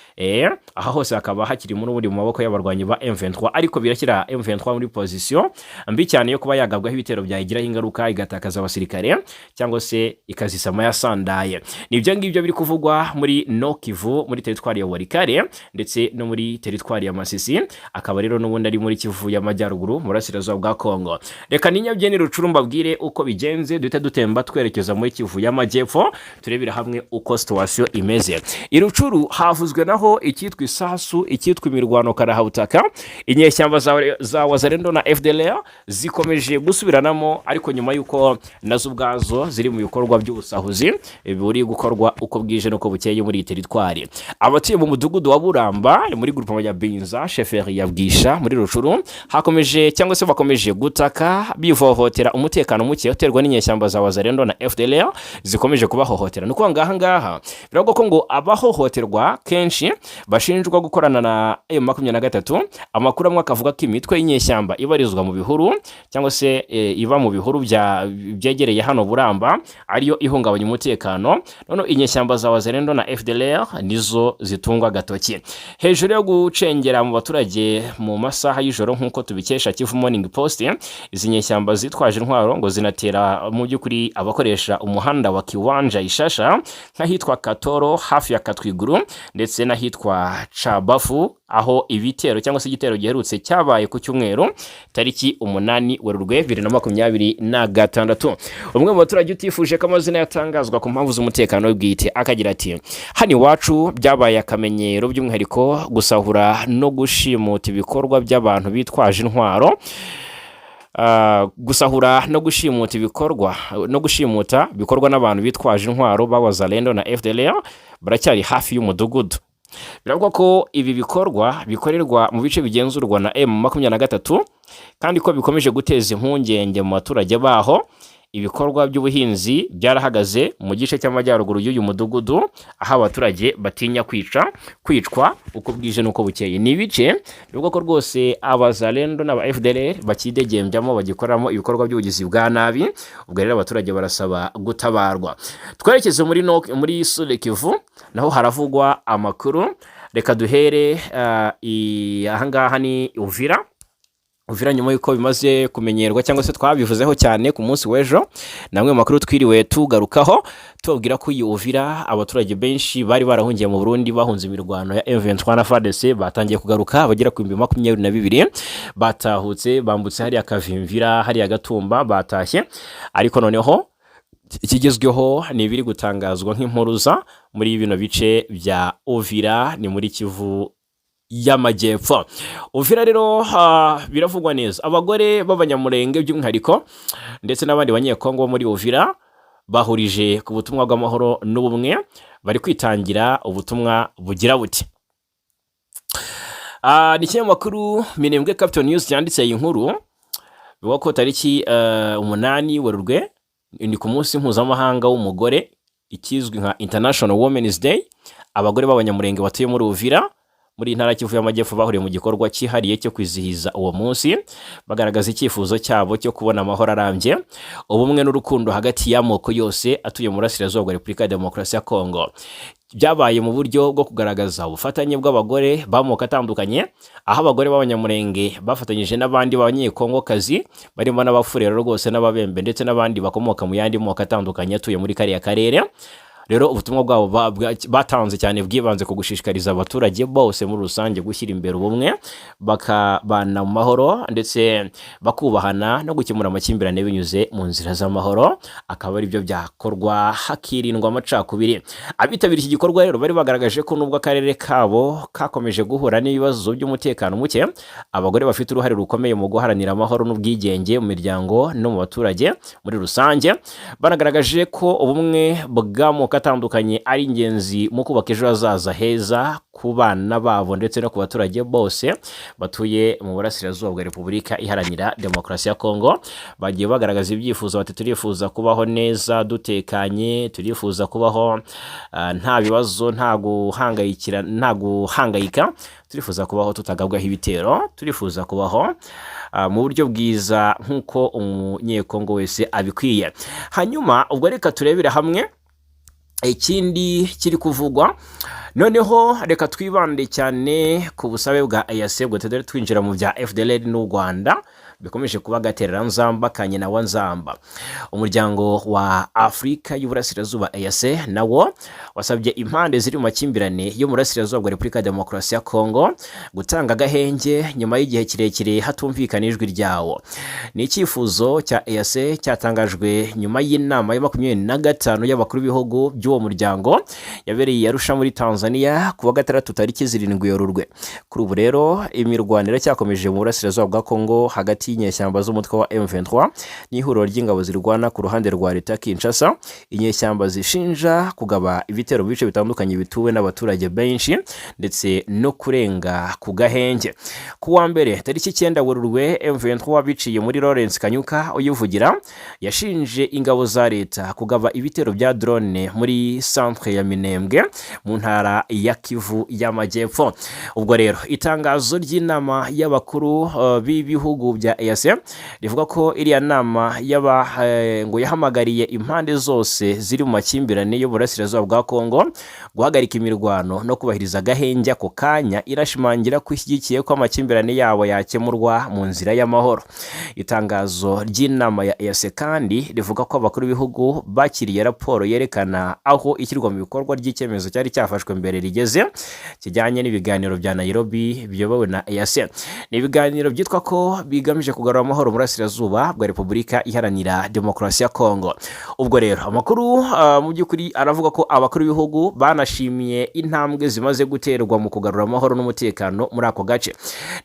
Aha hose hakaba hakiri muri buri mu maboko y'abarwanyi ba M23, ariko birashyira M23 muri position mbi cyane yo kuba yagabwaho ibitero byayigiraho ingaruka, igatakaza abasirikare cyangwa se ikazisama yasandaye. Ni ibyo ngibyo biri kuvugwa muri Nord Kivu, muri teritwari ya Walikale ndetse no muri teritwari ya Masisi, akaba rero n'ubundi ari muri Kivu y'Amajyaruguru, mu burasirazuba bwa Kongo. Reka ninyabye ni Rutshuru mbabwire uko bigenze, duhite dutemba twerekeza muri Kivu y'Amajyepfo, turebera hamwe uko situation imeze. I Rutshuru havuzwe naho icyitwa isasu, icyitwa imirwano karahabutaka. Inyeshyamba za Wazalendo na FDLR zikomeje gusubiranamo, ariko nyuma y'uko nazo ubwazo ziri mu bikorwa by'ubusahuzi buri gukorwa uko bwije n'uko bukeye muri iyi teritwari. Abatuye mu mudugudu wa Buramba muri groupement ya Binza, chefferie ya Bwisha muri Rutshuru, hakomeje cyangwa se bakomeje gutaka bivohotera umutekano muke uterwa n'inyeshyamba za Wazalendo na FDLR zikomeje kubahohotera. Ni ukuvuga ngo aha ngaha biravuga ko ngo abahohoterwa kenshi bashinjwa gukorana na M23. Amakuru amwe akavuga ko imitwe y'inyeshyamba ibarizwa mu bihuru, cyangwa se iba mu bihuru byegereye hano Buramba, ariyo ihungabanya umutekano. Noneho inyeshyamba za Wazalendo na FDLR nizo zitungwa agatoki hejuru yo gucengera mu baturage mu masaha y'ijoro, nk'uko tubikesha Kivu Morning Post. Izi nyeshyamba zitwaje intwaro ngo zinatera mu by'ukuri abakoresha umuhanda wa Kiwanja Ishasha, nk'ahitwa Katoro hafi ya Katwiguru, ndetse n'ahitwa Cabafu, aho ibitero cyangwa se igitero giherutse cyabaye ku cyumweru tariki 8 Werurwe 2026. Umwe mu baturage utifuje ko amazina yatangazwa ku mpamvu z'umutekano we bwite akagira ati: "Hano iwacu byabaye akamenyero, by'umwihariko gusahura no gushimuta ibikorwa by'abantu bitwaje intwaro. Gusahura no gushimuta ibikorwa no gushimuta bikorwa n'abantu bitwaje intwaro ba Wazalendo na FDLR baracyari hafi y'umudugudu." Biravugwa ko ibi bikorwa bikorerwa mu bice bigenzurwa na M23, kandi ko bikomeje guteza impungenge mu baturage baho. Ibikorwa by'ubuhinzi byarahagaze mu gice cy'amajyaruguru y'uyu mudugudu, aho abaturage batinya kwicwa uko bwije n'uko bukeye. Ni ibice bivugwa ko rwose Abazalendo n'aba FDLR bakidegembyamo, bagikoramo ibikorwa by'ubugizi bwa nabi. Ubwo rero abaturage barasaba gutabarwa. Twerekeze muri Sud Kivu, naho haravugwa amakuru. Reka duhere ahangaha ni Uvira. Uvira, nyuma y'uko bimaze kumenyerwa cyangwa se twabivuzeho cyane ku munsi w'ejo, ni amwe mu makuru twiriwe tugarukaho, tubabwira ko iyi Uvira abaturage benshi bari barahungiye mu Burundi bahunze imirwano ya M23 na FARDC batangiye kugaruka. Abagera ku 22,000 batahutse, bambutse hariya Kavimvira, hariya Gatumba, batashye. Ariko noneho ikigezweho ni ibiri gutangazwa nk'impuruza muri bino bice bya Uvira, ni muri Kivu y'Amajyepfo. Uvira rero biravugwa neza, abagore b'Abanyamurenge by'umwihariko ndetse n'abandi Banyekongo bo muri Uvira bahurije ku butumwa bw'amahoro n'ubumwe, bari kwitangira ubutumwa bugira buti: ni ikinyamakuru Minembwe Capital News cyanditse iyi nkuru. Bivuga ko tariki 8 Werurwe ni ku munsi mpuzamahanga w'umugore, ikizwi nka International Women's Day, abagore b'Abanyamurenge batuye muri Uvira, muri ntara Kivu y'Amajyepfo, bahuriye mu gikorwa cyihariye cyo kwizihiza uwo munsi, bagaragaza icyifuzo cyabo cyo kubona amahoro arambye, ubumwe n'urukundo hagati y'amoko yose atuye mu burasirazuba bwa Repubulika ya Demokarasi ya Kongo. Byabaye mu buryo bwo kugaragaza ubufatanye bw'abagore b'amoko atandukanye, aho abagore b'Abanyamurenge bafatanyije n'abandi Banyekongokazi barimo n'Abafurero rwose n'Ababembe, ndetse n'abandi bakomoka mu yandi moko atandukanye atuye muri kariya karere. Rero ubutumwa bwabo batanze cyane bwibanze ku gushishikariza abaturage bose muri rusange gushyira imbere ubumwe, bakabana mu mahoro ndetse bakubahana, no gukemura amakimbirane binyuze mu nzira z'amahoro, akaba ari byo byakorwa hakirindwa amacakubiri. Abitabiriye iki gikorwa rero bari bagaragaje ko nubwo akarere kabo kakomeje guhura n'ibibazo by'umutekano muke, abagore bafite uruhare rukomeye mu guharanira amahoro n'ubwigenge mu miryango no mu baturage muri rusange. Banagaragaje ko ubumwe bw'amoko atandukanye ari ingenzi mu kubaka ejo hazaza heza ku bana babo ndetse no ku baturage bose batuye mu burasirazuba bwa Repubulika Iharanira Demokarasi ya Kongo. Bagiye bagaragaza ibyifuzo bati: "Turifuza kubaho neza dutekanye, turifuza kubaho nta bibazo, nta guhangayikira, nta guhangayika, turifuza kubaho tutagabwaho ibitero, turifuza kubaho mu buryo bwiza nk'uko Umunyekongo wese abikwiye." Hanyuma ubwo reka turebere hamwe ikindi kiri kuvugwa. Noneho reka twibande cyane ku busabe bwa EAC, ubwo tudere twinjira mu bya FDLR n'u Rwanda bikomeje kuba agatereranzamba ka nyina wa nzamba. Umuryango wa Afurika y'Uburasirazuba, EAC, nawo wasabye impande ziri mu makimbirane yo mu burasirazuba bwa Repubulika ya Demokarasi ya Kongo gutanga agahenge nyuma y'igihe kirekire hatumvikana ijwi ryawo. Ni icyifuzo cya EAC cyatangajwe nyuma y'inama ya 25 y'abakuru b'ibihugu by'uwo muryango yabereye i Arusha muri Tanzania ku wa gatandatu tariki 7 Werurwe. Kuri ubu rero imirwano iracyakomeje mu burasirazuba bwa Kongo hagati y'inyeshyamba z'umutwe wa M23 n'ihuriro ry'ingabo zirwana ku ruhande rwa leta ya Kinshasa, inyeshyamba zishinja kugaba ibitero mu bice bitandukanye bituwe n'abaturage benshi ndetse no kurenga ku gahenge. Ku wa mbere tariki 9 Werurwe, M23 biciye muri Lawrence Kanyuka uyivugira yashinje ingabo za leta kugaba ibitero bya drone muri centre ya Minembwe mu ntara ya Kivu y'Amajyepfo. Ubwo rero itangazo ry'inama y'abakuru b'ibihugu bya EAC rivuga ko iriya nama y'aba ngo yahamagariye impande zose ziri mu makimbirane y'uburasirazuba bwa Kongo guhagarika imirwano no kubahiriza agahenge ako kanya, irashimangira ko ishyigikiye ko amakimbirane yabo yakemurwa mu nzira y'amahoro. Itangazo ry'inama ya EAC kandi rivuga ko abakuru b'ibihugu bakiriye raporo yerekana aho ishyirwa mu bikorwa ry'icyemezo cyari cyafashwe mbere rigeze, kijyanye n'ibiganiro bya Nairobi biyobowe na EAC. Ni ibiganiro byitwa ko bigamije kugarura amahoro mu burasirazuba bwa Repubulika Iharanira Demokarasi ya Kongo. Ubwo rero amakuru mu by'ukuri aravuga ko abakuru b'ibihugu banashimiye intambwe zimaze guterwa mu kugarura amahoro n'umutekano muri ako gace.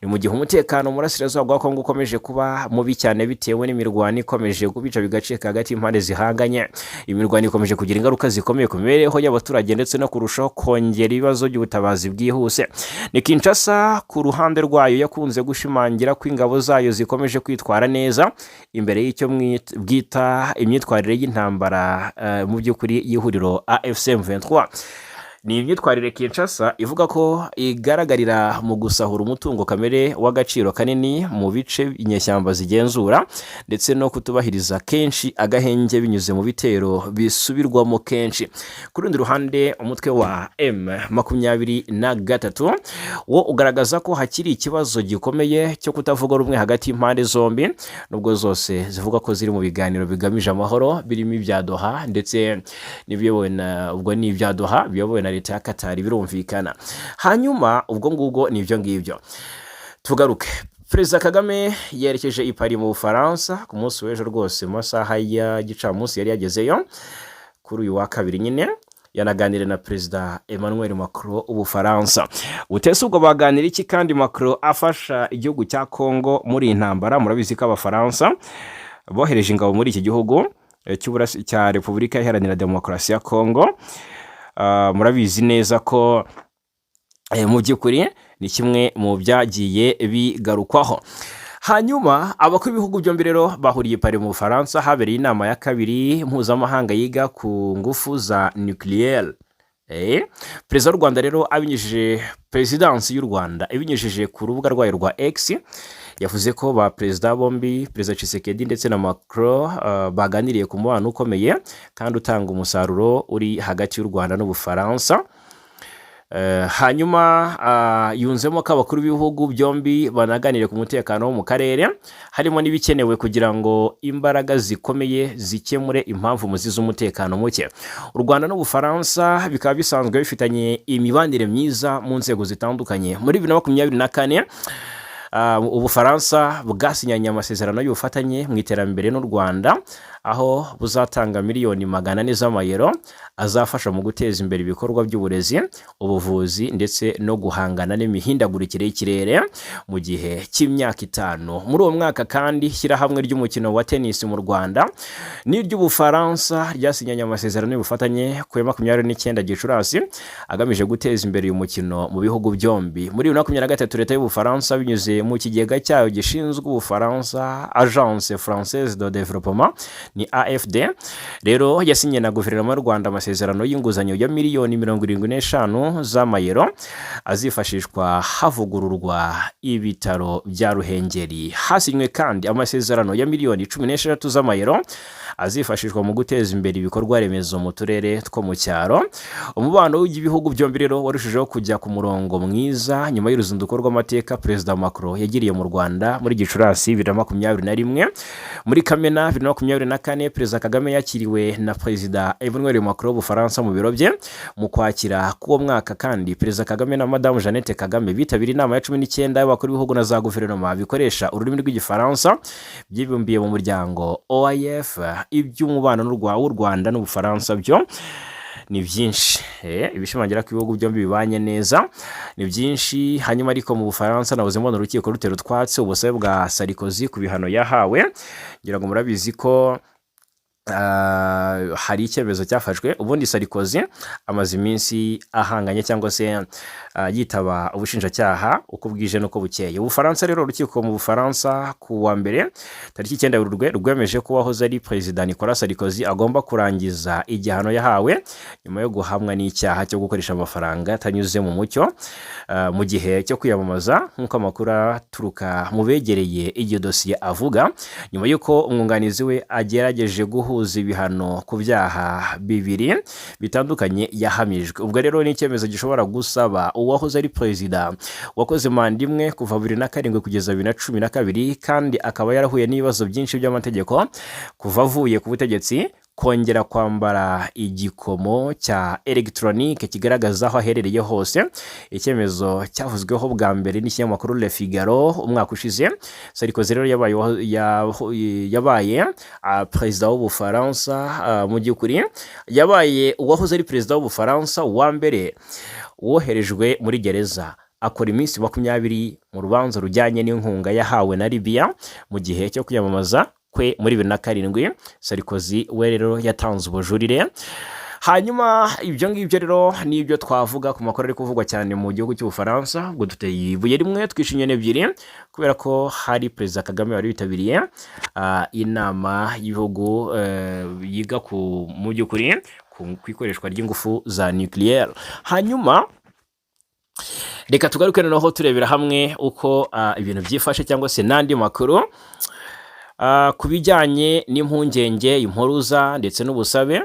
Ni mu gihe umutekano mu burasirazuba bwa Kongo ukomeje kuba mubi cyane bitewe n'imirwano ikomeje kubica bigacika hagati y'impande zihanganye. Imirwano ikomeje kugira ingaruka zikomeye ku mibereho y'abaturage ndetse no kurushaho kongera ibibazo by'ubutabazi bwihuse. Ni Kinshasa ku ruhande rwayo yakunze gushimangira ko ingabo zayo zikomeje kwitwara neza imbere y'icyo bwita imyitwarire y'intambara mu by'ukuri y'ihuriro AFC M23. Ni imyitwarire Kinshasa ivuga ko igaragarira mu gusahura umutungo kamere w'agaciro kanini mu bice inyeshyamba zigenzura, ndetse no kutubahiriza kenshi agahenge binyuze mu bitero bisubirwamo kenshi. Ku rundi ruhande, umutwe wa M23 wo ugaragaza ko hakiri ikibazo gikomeye cyo kutavuga rumwe hagati y'impande zombi, nubwo zose zivuga ko ziri mu biganiro bigamije amahoro birimo ibya Doha ndetse n'ibiyobowe na, ubwo ni ibya Doha biyobowe na leta ya Qatar, birumvikana. Hanyuma ubwo ngubwo ni ibyo ngibyo. Tugaruke, Perezida Kagame yerekeje i Paris mu Bufaransa ku munsi w'ejo rwose, mu masaha ya gicamunsi yari yagezeyo kuri uyu wa kabiri nyine. Yanaganiriye na Perezida Emmanuel Macron w'Ubufaransa. Utese ubwo baganira iki kandi Macron afasha igihugu cya Congo muri iyi ntambara? Murabizi ko Abafaransa bohereje ingabo muri iki gihugu cya Repubulika Iharanira Demokarasi ya Congo. Murabizi neza ko mu by'ukuri ni kimwe mu byagiye bigarukwaho. Hanyuma abakuru b'ibihugu byombi rero bahuriye i Paris mu Bufaransa, habereye inama ya kabiri mpuzamahanga yiga ku ngufu za nucléaire. Perezida w'u Rwanda rero abinyujije, perezidansi y'u Rwanda ibinyujije ku rubuga rwayo rwa X, yavuze ko ba perezida bombi, Perezida Tshisekedi ndetse na Macron, baganiriye ku mubano ukomeye kandi utanga umusaruro uri hagati y'u Rwanda n'Ubufaransa. Hanyuma yunzemo ko abakuru b'ibihugu byombi banaganiriye ku mutekano wo mu karere, harimo n'ibikenewe kugira ngo imbaraga zikomeye zikemure impamvu muzi z'umutekano muke. U Rwanda n'Ubufaransa bikaba bisanzwe bifitanye imibanire myiza mu nzego zitandukanye. Muri 2024 Ubufaransa bwasinyanye amasezerano y'ubufatanye mu iterambere n'u Rwanda. aho buzatanga miliyoni 400 z'amayero azafasha mu guteza imbere ibikorwa by'uburezi, ubuvuzi ndetse no guhangana n'imihindagurikire y'ikirere mu gihe cy'imyaka 5. Muri uwo mwaka kandi, ishyirahamwe ry'umukino wa tennis mu Rwanda n'iry'Ubufaransa ryasinyanye amasezerano y'ubufatanye ku ya 29 Gicurasi, agamije guteza imbere uyu mukino mu bihugu byombi. Muri 2023, Leta y'Ubufaransa, binyuze mu kigega cyayo gishinzwe Ubufaransa, Agence Française de Développement, ni AFD rero, yasinye na Guverinoma y'u Rwanda amasezerano y'inguzanyo ya miliyoni 75 z'amayero azifashishwa havugururwa ibitaro bya Ruhengeri. Hasinywe kandi amasezerano ya miliyoni 16 z'amayero azifashishwa mu guteza imbere ibikorwa remezo mu turere two mu cyaro. Umubano w'ibihugu byombi rero warushijeho kujya ku murongo mwiza nyuma y'uruzinduko rw'amateka Perezida Macron yagiriye mu Rwanda muri Gicurasi 2021. Muri Kamena 2024, Perezida Kagame yakiriwe na Perezida Emmanuel Macron w'Ubufaransa mu biro bye. Mu Kwakira k'uwo mwaka kandi, Perezida Kagame na Madamu Jeannette Kagame bitabiriye inama ya 19 y'abakuru b'ibihugu na za guverinoma bikoresha ururimi rw'Igifaransa byibumbiye mu muryango OIF. Iby'umubano w'u Rwanda n'Ubufaransa byo ni byinshi, ibishimangira ko ibihugu byombi bibanye neza ni byinshi. Hanyuma ariko mu Bufaransa nabuze mbona urukiko rutera utwatsi ubusabe bwa Sarkozy ku bihano yahawe. Ngira ngo murabizi ko hari icyemezo cyafashwe. Ubundi Sarkozy amaze iminsi ahanganye cyangwa se yitaba ubushinjacyaha uko bwije n'uko bukeye. Ubufaransa rero, urukiko mu Bufaransa ku wa mbere tariki 9 Werurwe rwemeje ko uwahoze ari Perezida Nicolas Sarkozy agomba kurangiza igihano yahawe nyuma yo guhamwa n'icyaha cyo gukoresha amafaranga atanyuze mu mucyo mu gihe cyo kwiyamamaza, nk'uko amakuru aturuka mu begereye iryo dosiye avuga, nyuma y'uko umwunganizi we agerageje guhuza ibihano ku byaha bibiri bitandukanye yahamijwe. Ubwo rero ni icyemezo gishobora gusaba uwahoze ari perezida wakoze manda imwe kuva 2007 kugeza 2012, kandi akaba yarahuye n'ibibazo byinshi by'amategeko kuva avuye ku butegetsi, kongera kwambara igikomo cya elegitoronike kigaragaza aho aherereye hose. Icyemezo cyavuzweho bwa mbere n'ikinyamakuru Le Figaro umwaka ushize. Sarkozy rero yabaye perezida w'Ubufaransa, mu by'ukuri yabaye uwahoze ari perezida w'Ubufaransa wa mbere woherejwe muri gereza, akora iminsi 20 mu rubanza rujyanye n'inkunga yahawe na Libya mu gihe cyo kwiyamamaza kwe muri 2007. Sarkozy we rero yatanze ubujurire. Hanyuma ibyo ngibyo rero nibyo twavuga ku makuru ari kuvugwa cyane mu gihugu cy'Ubufaransa. Ubwo duteye ibuye rimwe twishe inyoni ebyiri, kubera ko hari Perezida Kagame wari witabiriye inama y'ibihugu yiga ku mu by'ukuri ku ikoreshwa ry'ingufu za nucléaire. Hanyuma reka tugaruke noneho turebera hamwe uko ibintu byifashe cyangwa se n'andi makuru ku bijyanye n'impungenge, impuruza ndetse n'ubusabe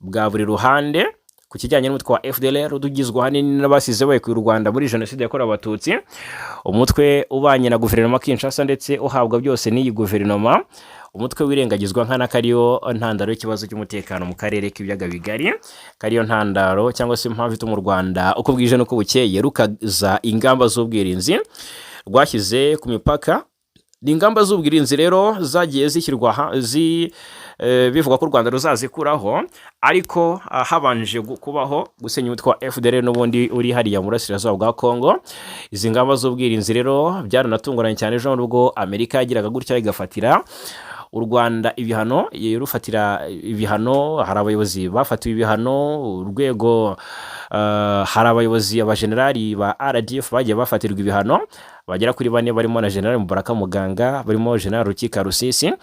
bwa buri ruhande ku kijyanye n'umutwe wa FDLR, ugizwe ahanini n'abasize bahekuye u Rwanda muri Jenoside yakorewe Abatutsi, umutwe ubanye na Guverinoma Kinshasa ndetse uhabwa byose n'iyi guverinoma, umutwe wirengagizwa nkana kariyo ntandaro y'ikibazo cy'umutekano mu karere k'Ibiyaga Bigari, kariyo ntandaro cyangwa se impamvu ituma u Rwanda uko bwije n'uko bukeye rukaza ingamba z'ubwirinzi rwashyize ku mipaka. Ni ingamba z'ubwirinzi rero zagiye zishyirwa bivugwa ko u Rwanda ruzazikuraho, ariko habanje kubaho gusenya umutwe wa FDLR n'ubundi uri hariya mu burasirazuba bwa Congo. Izi ngamba z'ubwirinzi rero byaranatunguranye cyane ejo nubwo Amerika yagiraga gutya igafatira u Rwanda ibihano, rufatira ibihano. Hari abayobozi bafatiwe ibihano, urwego hari abayobozi, abajenerali ba RDF bagiye bafatirwa ibihano bagera kuri bane, barimo na General Mubaraka Muganga, barimo General Rukika Rusisi,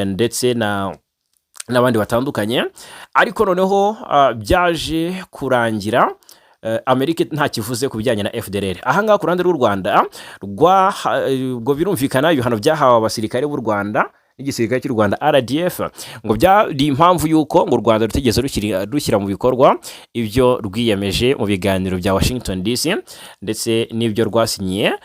ndetse na n'abandi batandukanye. Ariko noneho byaje kurangira Amerika nta kivuze ku bijyanye na FDLR. Ahangaha ku ruhande rw'u Rwanda ubwo birumvikana ibihano byahawe abasirikare b'u Rwanda n'igisirikare cy'u Rwanda RDF ngo byari impamvu y'uko ngo u Rwanda rutigeze rushyira mu bikorwa ibyo rwiyemeje mu biganiro bya Washington DC ndetse n'ibyo rwasinyiye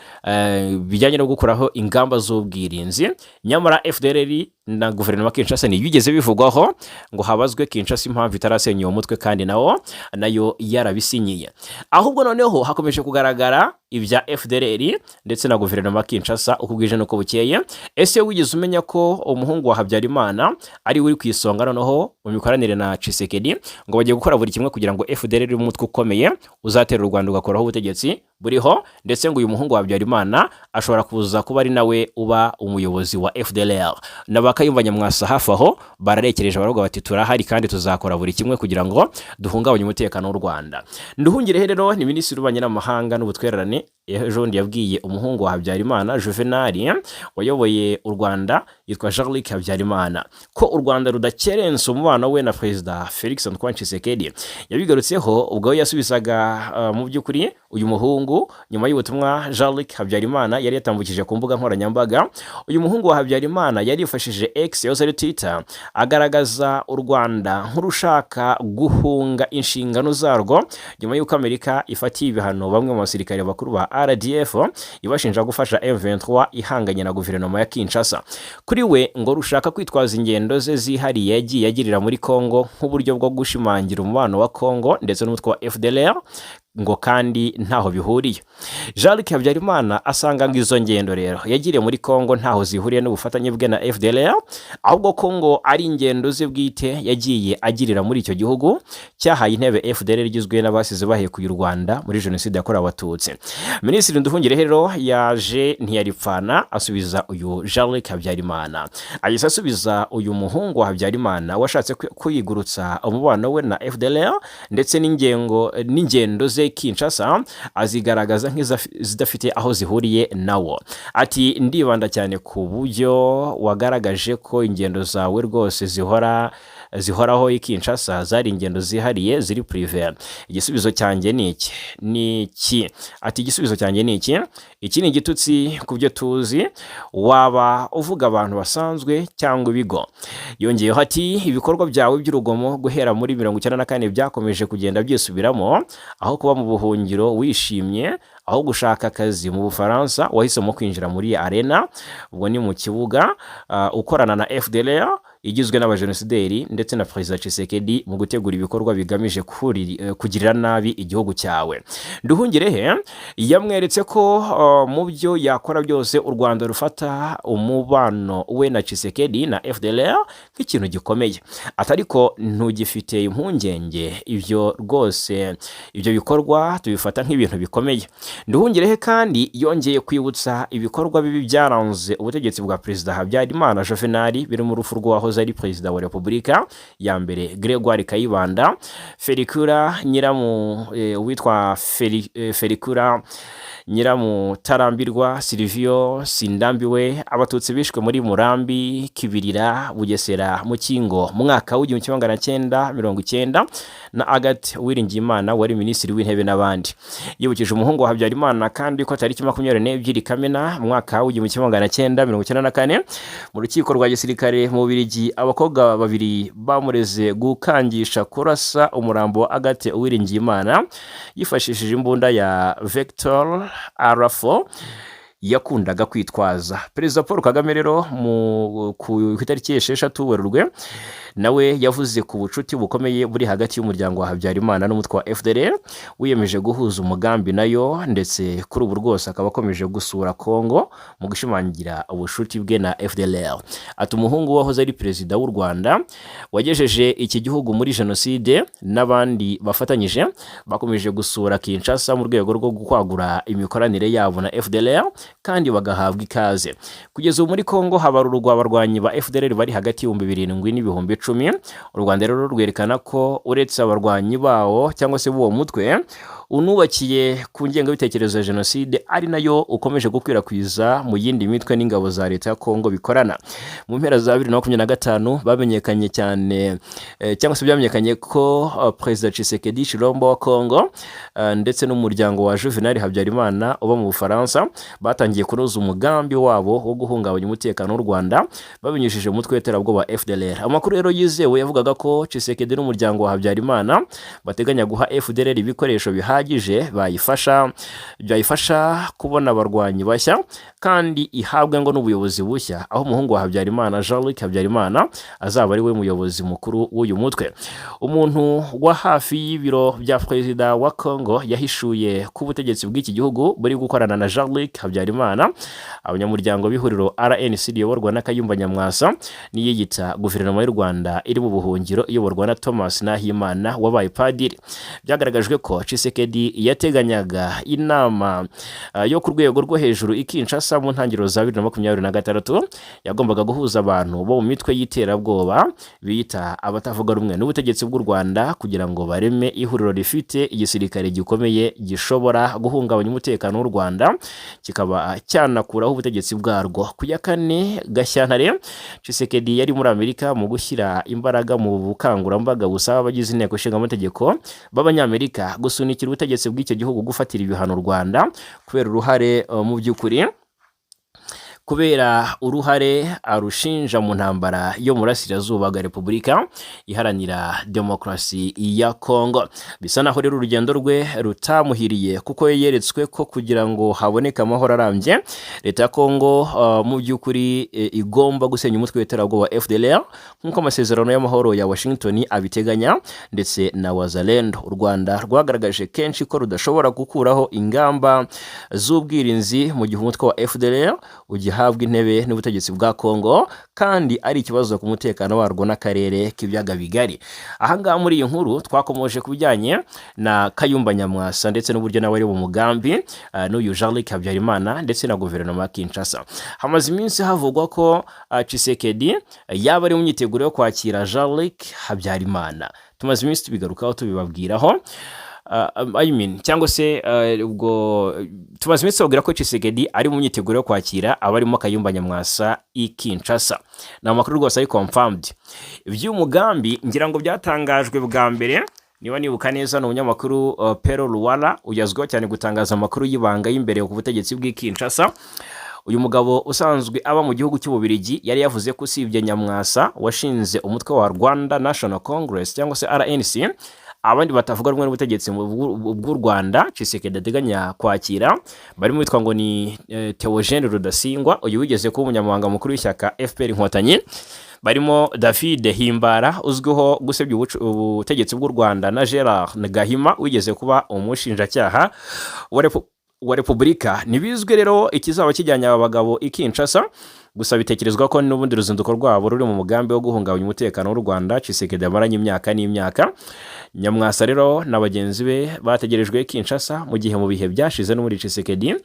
bijyanye no gukuraho ingamba z'ubwirinzi. Nyamara FDLR Na guverinoma Kinshasa ntibigeze bivugwaho ngo habazwe Kinshasa impamvu itarasenya uwo mutwe kandi nawo nayo yarabisinyiye. Ahubwo noneho hakomeje kugaragara ibya FDLR ndetse na guverinoma Kinshasa uko bwije n'uko bukeye. Ese wigeze umenya ko umuhungu wa Habyarimana ari we uri ku isonga noneho mu mikoranire na Tshisekedi, ngo bagiye gukora buri kimwe kugira ngo FDLR, umutwe ukomeye uzatera u Rwanda ugakoraho ubutegetsi buriho, ndetse ngo uyu muhungu wa Habyarimana ashobora kuza kuba ari nawe uba umuyobozi wa FDLR? Na ba Kayumba Nyamwasa hafi aho bararekereje, baravuga bati: "Turahari kandi tuzakora buri kimwe kugira ngo duhungabanye umutekano w'u Rwanda." Nduhungirehe rero ni minisitiri w'ububanyi n'amahanga n'ubutwererane. Ejo bundi yabwiye umuhungu wa Habyarimana Juvenal wayoboye u Rwanda, yitwa Jean Luc Habyarimana, ko u Rwanda rudakerensa umubano we na Perezida Felix Antoine Tshisekedi. Yabigarutseho ubwo yasubizaga mu by'ukuri uyu muhungu nyuma y'ubutumwa Jean Luc Habyarimana yari yatambukije ku mbuga nkoranyambaga. Uyu muhungu wa Habyarimana yarifashishije X, yahoze ari Twitter, agaragaza u Rwanda nk'urushaka guhunga inshingano zarwo nyuma y'uko Amerika ifatiye ibihano bamwe mu basirikare bakuru ba RDF ibashinja gufasha M23 ihanganye na guverinoma ya Kinshasa. Kuri we ngo rushaka kwitwaza ingendo ze zihariye yagiye agirira muri Congo nk'uburyo bwo gushimangira umubano wa Congo ndetse n'umutwe wa FDLR, ngo kandi ntaho bihuriye. Jean Luc Habyarimana asanga ngo izo ngendo rero yagiriye muri Congo ntaho zihuriye n'ubufatanye bwe na FDLR, ahubwo ko ngo ari ingendo ze bwite yagiye agirira muri icyo gihugu cyahaye intebe FDLR igizwe n'abasize bahekuye u Rwanda muri jenoside yakorewe Abatutsi. Minisitiri Nduhungirehe rero yaje ntiyaripfana, asubiza uyu Jean Luc Habyarimana, ahise asubiza uyu muhungu wa Habyarimana washatse kwigurutsa umubano we na FDLR ndetse n'ingendo ze Kinshasa, azigaragaza nk'izidafite aho zihuriye nawo. Ati: "Ndibanda cyane ku buryo wagaragaje ko ingendo zawe rwose zihoraho i Kinshasa zari ingendo zihariye ziri privé. Igisubizo cyanjye ni iki?" Ni iki? Ati: "Igisubizo cyanjye ni iki? Iki ni igitutsi ku byo tuzi, waba uvuga abantu basanzwe cyangwa ibigo." Yongeyeho ati: "Ibikorwa byawe by'urugomo guhera muri 94 byakomeje kugenda byisubiramo. Aho kuba mu buhungiro wishimye, aho gushaka akazi mu Bufaransa, wahisemo kwinjira muri arena, ubwo ni mu kibuga, ukorana na FDLR igizwe n'abajenosideri ndetse na Perezida Tshisekedi mu gutegura ibikorwa bigamije kugirira nabi igihugu cyawe." Nduhungirehe yamweretse ko mu byo yakora byose u Rwanda rufata umubano we na Tshisekedi na FDLR nk'ikintu gikomeye. Ati: "Ariko ntugifite impungenge, ibyo rwose, ibyo bikorwa tubifata nk'ibintu bikomeye." Nduhungirehe kandi yongeye kwibutsa ibikorwa bibi byaranze ubutegetsi bwa Perezida Habyarimana Juvenal, birimo urupfu rw'uwahoze ari Perezida wa Repubulika ya mbere Gregoire Kayibanda, Felicula Nyiramu, uwitwa Felicula Nyiramutarambirwa, Silvio Sindambiwe, Abatutsi bishwe muri Murambi, Kibirira, Bugesera, Mukingo mu mwaka w'1990, na Agathe Uwiringiyimana wari Minisitiri w'Intebe n'abandi. Yibukije umuhungu wa Habyarimana kandi ko tariki 22 Kamena mu mwaka w'1994 mu rukiko rwa gisirikare mu Bubiligi abakobwa babiri bamureze gukangisha kurasa umurambo wa Agathe Uwiringiyimana yifashishije imbunda ya Vector R4 yakundaga kwitwaza. Perezida Paul Kagame rero ku itariki 6 Werurwe nawe yavuze ku bucuti bukomeye buri hagati y'umuryango wa Habyarimana n'umutwe wa FDLR wiyemeje guhuza umugambi nayo, ndetse kuri ubu rwose akaba akomeje gusura Congo mu gushimangira ubucuti bwe na FDLR. Ati: "Umuhungu wahoze ari perezida w'u Rwanda wagejeje iki gihugu muri jenoside n'abandi bafatanyije bakomeje gusura Kinshasa mu rwego rwo kwagura imikoranire yabo na FDLR kandi bagahabwa ikaze." Kugeza ubu muri Congo habarurwa abarwanyi ba FDLR bari hagati y'ibihumbi 7 n'ibihumbi 10. U Rwanda rero rwerekana ko uretse abarwanyi bawo cyangwa se b'uwo mutwe unubakiye ku ngengabitekerezo ya jenoside, ari nayo ukomeje gukwirakwiza mu yindi mitwe n'ingabo za leta ya Congo bikorana. Mu mpera za 2025 bamenyekanye cyane, cyangwa se byamenyekanye ko Perezida Tshisekedi Tshilombo wa Congo ndetse n'umuryango wa Juvenal Habyarimana uba mu Bufaransa batangiye kunoza umugambi wabo wo guhungabanya umutekano w'u Rwanda babinyujije mu mutwe w'iterabwoba FDLR. Amakuru rero yizewe yavugaga ko Tshisekedi n'umuryango wa Habyarimana bateganya guha FDLR ibikoresho bihagije bihagije bayifasha byayifasha kubona abarwanyi bashya, kandi ihabwe ngo n'ubuyobozi bushya, aho umuhungu wa Habyarimana, Jean Luc Habyarimana, azaba ari we muyobozi mukuru w'uyu mutwe. Umuntu wa hafi y'ibiro bya perezida wa Congo yahishuye ko ubutegetsi bw'iki gihugu buri gukorana na Jean Luc Habyarimana, abanyamuryango b'ihuriro RNC riyoborwa na Kayumba Nyamwasa n'iyiyita guverinoma y'u Rwanda iri mu buhungiro iyoborwa na Thomas Nahimana wabaye padiri. Byagaragajwe ko Tshisekedi yateganyaga inama yo ku rwego rwo hejuru i Kinshasa mu ntangiriro za 2026, yagombaga guhuza abantu bo mu mitwe y'iterabwoba biyita abatavuga rumwe n'ubutegetsi bw'u Rwanda, kugira ngo bareme ihuriro rifite igisirikare gikomeye gishobora guhungabanya umutekano w'u Rwanda, kikaba cyanakuraho ubutegetsi bwarwo. Ku ya 4 Gashyantare, Tshisekedi yari muri Amerika mu gushyira imbaraga mu bukangurambaga busaba abagize inteko ishinga amategeko b'Abanyamerika gusunikira ubutegetsi bw'icyo gihugu gufatira ibihano u Rwanda kubera uruhare mu by'ukuri kubera uruhare arushinja mu ntambara yo mu burasirazuba bwa Repubulika Iharanira Demokarasi ya Kongo. Bisa naho rero urugendo rwe rutamuhiriye, kuko yeretswe ko kugira ngo haboneke amahoro arambye, leta ya Kongo mu by'ukuri igomba gusenya umutwe w'iterabwoba FDLR nk'uko amasezerano y'amahoro ya Washington abiteganya, ndetse na Wazalendo. U Rwanda rwagaragaje kenshi ko rudashobora gukuraho ingamba z'ubwirinzi mu gihe umutwe wa FDLR ugihabwa intebe n'ubutegetsi bwa Kongo, kandi ari ikibazo ku mutekano warwo n'akarere k'ibiyaga bigari. Ahangaha muri iyi nkuru twakomoje ku bijyanye na Kayumba Nyamwasa ndetse n'uburyo nawe ari mu mugambi n'uyu Jean Luc Habyarimana ndetse na guverinoma ya Kinshasa. Hamaze iminsi havugwa ko Tshisekedi yaba ari mu myiteguro yo kwakira Jean Luc Habyarimana. Tumaze iminsi tubigarukaho, tubibabwiraho, I mean, cyangwa se ubwo tumaze iminsi tubabwira ko Tshisekedi ari mu myiteguro yo kwakira abarimo Kayumba Nyamwasa i Kinshasa. Ni amakuru rwose ari confirmed. Iby'uyu mugambi ngira ngo byatangajwe bwa mbere, niba nibuka neza, ni umunyamakuru Pero Luwara, ugezweho cyane gutangaza amakuru y'ibanga y'imbere ku butegetsi bw'i Kinshasa. Uyu mugabo usanzwe aba mu gihugu cy'Ububiligi yari yavuze ko usibye Nyamwasa washinze umutwe wa Rwanda National Congress cyangwa se RNC, abandi batavuga rumwe n'ubutegetsi bw'u Rwanda Tshisekedi ateganya kwakira barimo witwa ngo ni Theogene Rudasingwa, uyu wigeze kuba umunyamabanga mukuru w'ishyaka FPR Inkotanyi, barimo David Himbara uzwiho gusebya ubutegetsi bw'u Rwanda, na Gerard Gahima wigeze kuba umushinjacyaha wa Repubulika. Ntibizwi rero ikizaba kijyanye aba bagabo i Kinshasa, gusa bitekerezwa ko n'ubundi ruzinduko rwabo ruri mu mugambi wo guhungabanya umutekano w'u Rwanda Tshisekedi amaranye imyaka n'imyaka. Nyamwasa rero na bagenzi be bategerejwe Kinshasa, mu gihe mu bihe byashize n'ubundi Tshisekedi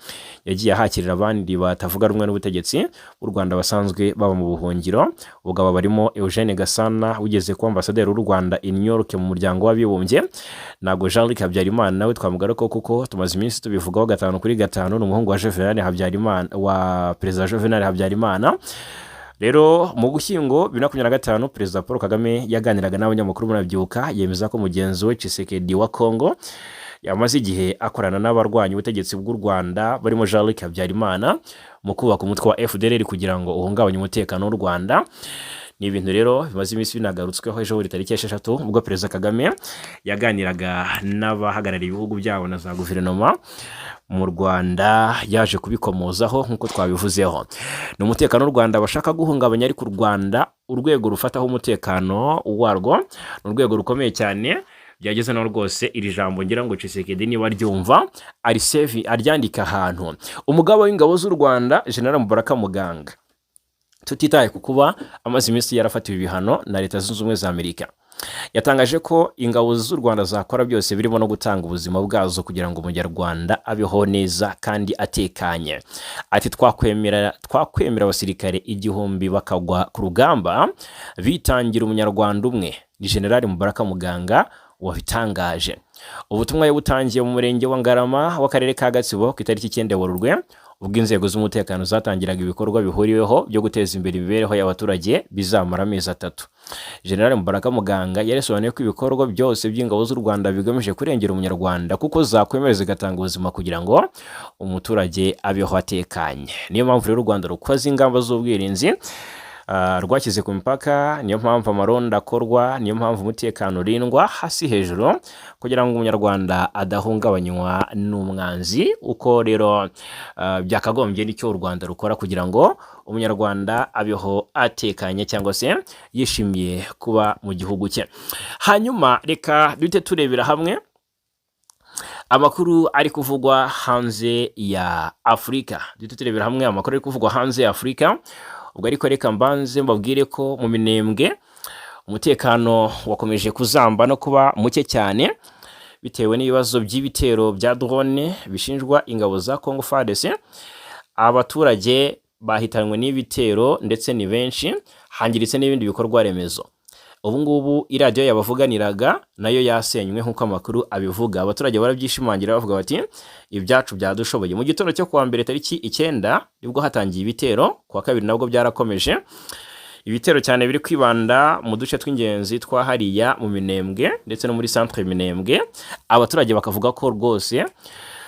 yagiye ahakirira abandi batavuga rumwe n'ubutegetsi bw'u Rwanda basanzwe baba mu buhungiro. Ubwo aba barimo Eugene Gasana wigeze kuba ambasaderi w'u Rwanda i New York mu Muryango w'Abibumbye. Ntabwo Jean Luc Habyarimana nawe twamugarukaho, kuko tumaze iminsi tubivugaho gatanu kuri gatanu. Ni umuhungu wa Juvenal Habyarimana, wa Perezida Juvenal Habyarimana. Rero mu Gushyingo 2025, Perezida Paul Kagame yaganiraga n'abanyamakuru, murabyibuka, yemeza ko mugenzi we Tshisekedi wa Congo yamaze igihe akorana n'abarwanya ubutegetsi bw'u Rwanda barimo Jean Luc Habyarimana mu kubaka umutwe wa FDLR kugira ngo uhungabanye umutekano w'u Rwanda. Ni ibintu rero bimaze iminsi binagarutsweho ejo bundi tariki 6, ubwo Perezida Kagame yaganiraga n'abahagarariye ibihugu byabo na za guverinoma mu Rwanda, yaje kubikomozaho nk'uko twabivuzeho. Ni umutekano w'u Rwanda bashaka guhungabanya, ariko u Rwanda urwego rufataho umutekano warwo ni urwego rukomeye cyane. Byageze naho rwose iri jambo ngira ngo Tshisekedi niba aryumva arisevi, aryandika ahantu. Umugaba w'ingabo z'u Rwanda, General Mubaraka Muganga, tutitaye ku kuba amaze iminsi yarafatiwe ibihano na Leta Zunze Ubumwe za Amerika, yatangaje ko ingabo z'u Rwanda zakora byose, birimo no gutanga ubuzima bwazo, kugira ngo Umunyarwanda abeho neza kandi atekanye. Ati: Twakwemera abasirikare 1000 bakagwa ku rugamba bitangira Umunyarwanda umwe." Ni General Mubaraka Muganga wabitangaje. Ubutumwa yabutangiye mu murenge wa Ngarama w'akarere ka Gatsibo ku itariki 9 Werurwe, ubwo inzego z'umutekano zatangiraga ibikorwa bihuriweho byo guteza imbere imibereho y'abaturage bizamara amezi 3. General Mubaraka Muganga yasobanuye ko ibikorwa byose by'ingabo z'u Rwanda bigamije kurengera Umunyarwanda, kuko zakwemera zigatanga ubuzima kugira ngo umuturage abeho atekanye. Niyo mpamvu rero u Rwanda rukoze ingamba z'ubwirinzi. Rwashyize ku mipaka. Niyo mpamvu amarondo akorwa, niyo mpamvu umutekano urindwa hasi hejuru kugira ngo Umunyarwanda adahungabanywa n'umwanzi. Uko rero byakagombye, nicyo u Rwanda rukora kugira ngo Umunyarwanda abeho atekanye cyangwa se yishimiye kuba mu gihugu cye. Hanyuma reka duhite turebera hamwe amakuru ari kuvugwa hanze ya Afurika. Duhite turebera hamwe amakuru ari kuvugwa hanze ya Afurika. Ubwo ariko reka mbanze mbabwire ko mu Minembwe umutekano wakomeje kuzamba no kuba muke cyane bitewe n'ibibazo by'ibitero bya drone bishinjwa ingabo za Congo FARDC. Abaturage bahitanywe n'ibitero ndetse ni benshi, hangiritse n'ibindi bikorwa remezo. Ubu ngubu iradiyo yabavuganiraga nayo yasenywe nk'uko amakuru abivuga. Abaturage barabyishimangira, bavuga bati: "Ibyacu byadushoboye." Mu gitondo cyo kuwa mbere tariki 9 nibwo hatangiye ibitero, kuwa kabiri nabwo byarakomeje. Ibitero cyane biri kwibanda mu duce tw'ingenzi twa hariya mu Minembwe ndetse no muri centre Minembwe. Abaturage bakavuga ko rwose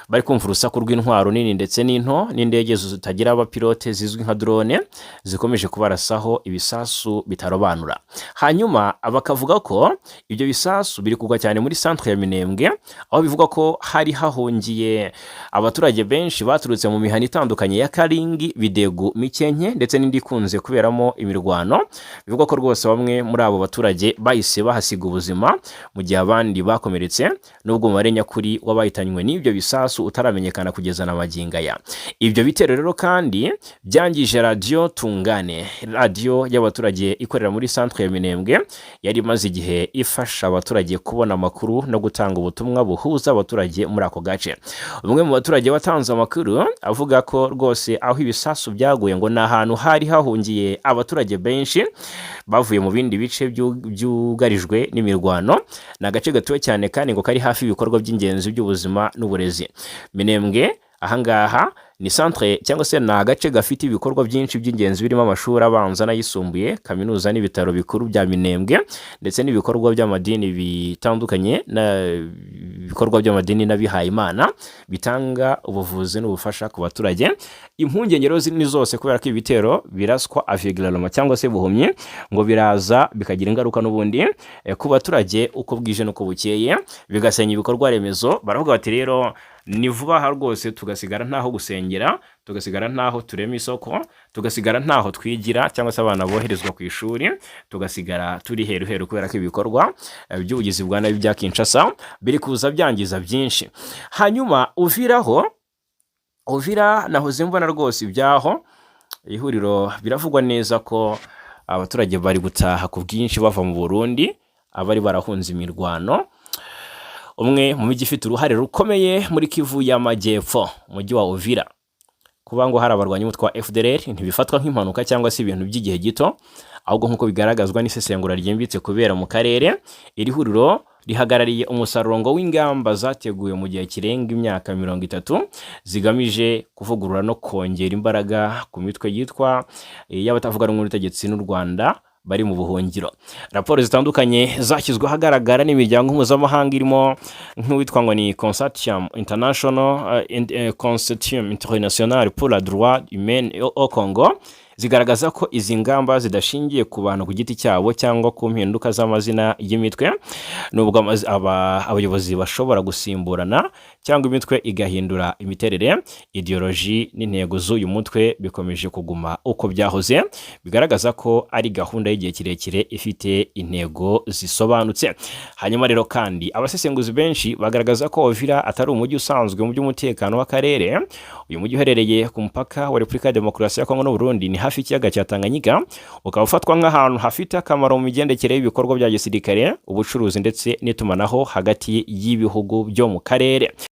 bari kumva urusaku rw'intwaro nini ndetse n'into n'indege zitagira abapilote zizwi nka drone zikomeje kubarasaho ibisasu bitarobanura. Hanyuma bakavuga ko ibyo bisasu biri kugwa cyane muri centre ya Minembwe, aho bivugwa ko hari hahungiye abaturage benshi baturutse mu mihana itandukanye ya Karingi, Bidegu, Mikenke ndetse n'indi ikunze kuberamo imirwano. Bivugwa ko rwose bamwe muri abo baturage bahise bahasiga ubuzima mu gihe abandi bakomeretse, nubwo umubare nyakuri w'abahitanywe n'ibyo bisasu utaramenyekana kugeza na magingo aya. Ibyo bitero rero kandi byangije Radiyo Tungane, radiyo y'abaturage ikorera muri centre ya Minembwe, yari imaze igihe ifasha abaturage kubona amakuru no gutanga ubutumwa buhuza abaturage muri ako gace. Umwe mu baturage watanze amakuru avuga ko rwose aho ibisasu byaguye ngo ni ahantu hari hahungiye abaturage benshi bavuye mu bindi bice byugarijwe n'imirwano. Ni agace gatuwe cyane kandi ngo kari hafi y'ibikorwa by'ingenzi by'ubuzima n'uburezi. Minembwe ahangaha ni centre cyangwa se ni agace gafite ibikorwa byinshi by'ingenzi birimo amashuri abanza n'ayisumbuye, kaminuza n'ibitaro bikuru bya Minembwe, ndetse n'ibikorwa by'amadini bitandukanye, ibikorwa by'amadini n'abihayimana bitanga ubuvuzi n'ubufasha ku baturage. Impungenge rero ni zose kubera ko ibitero biraswa aveuglément cyangwa se buhumyi, ngo biraza bikagira ingaruka n'ubundi ku baturage uko bwije n'uko bukeye, bigasenya ibikorwa remezo. Baravuga bati: "Rero ni vuba aha rwose tugasigara ntaho gusengera, tugasigara ntaho turema isoko, tugasigara ntaho twigira cyangwa se abana boherezwa ku ishuri, tugasigara turi heru heru kubera ko ibikorwa by'ubugizi bwa nabi bya Kinshasa biri kuza byangiza byinshi." Hanyuma Uviraho, Uvira nahoze mbona rwose ibyaho ihuriro, biravugwa neza ko abaturage bari gutaha ku bwinshi bava mu Burundi, abari barahunze imirwano. Umwe mu mijyi ifite uruhare rukomeye muri Kivu y'Amajyepfo, umujyi wa Uvira, kuba ngo hari abarwanyi b'umutwe wa FDLR ntibifatwa nk'impanuka cyangwa se ibintu by'igihe gito, ahubwo nk'uko bigaragazwa n'isesengura ryimbitse kubera mu karere, iri huriro rihagarariye umusaruro ngo w'ingamba zateguwe mu gihe kirenga imyaka 30 zigamije kuvugurura no kongera imbaraga ku mitwe yitwa y'abatavuga rumwe n'ubutegetsi n'u Rwanda bari mu buhungiro. Raporo zitandukanye zashyizwe ahagaragara n'imiryango mpuzamahanga irimo nk'uwitwa ngo ni Consortium International, Consortium International pour la Droit Humain au Congo, zigaragaza ko izi ngamba zidashingiye ku bantu ku giti cyabo cyangwa ku mpinduka z'amazina y'imitwe. Nubwo abayobozi bashobora gusimburana cyangwa imitwe igahindura imiterere, ideoloji n'intego z'uyu mutwe bikomeje kuguma uko byahoze, bigaragaza ko ari gahunda y'igihe kirekire ifite intego zisobanutse. Hanyuma rero kandi abasesenguzi benshi bagaragaza ko Uvira atari umujyi usanzwe mu by'umutekano w'akarere. Uyu mujyi uherereye ku mupaka wa Repubulika ya Demokarasi ya Kongo n'Uburundi, ni hafi y'ikiyaga cya Tanganyika, ukaba ufatwa nk'ahantu hafite akamaro mu migendekere y'ibikorwa bya gisirikare, ubucuruzi ndetse n'itumanaho hagati y'ibihugu byo mu karere.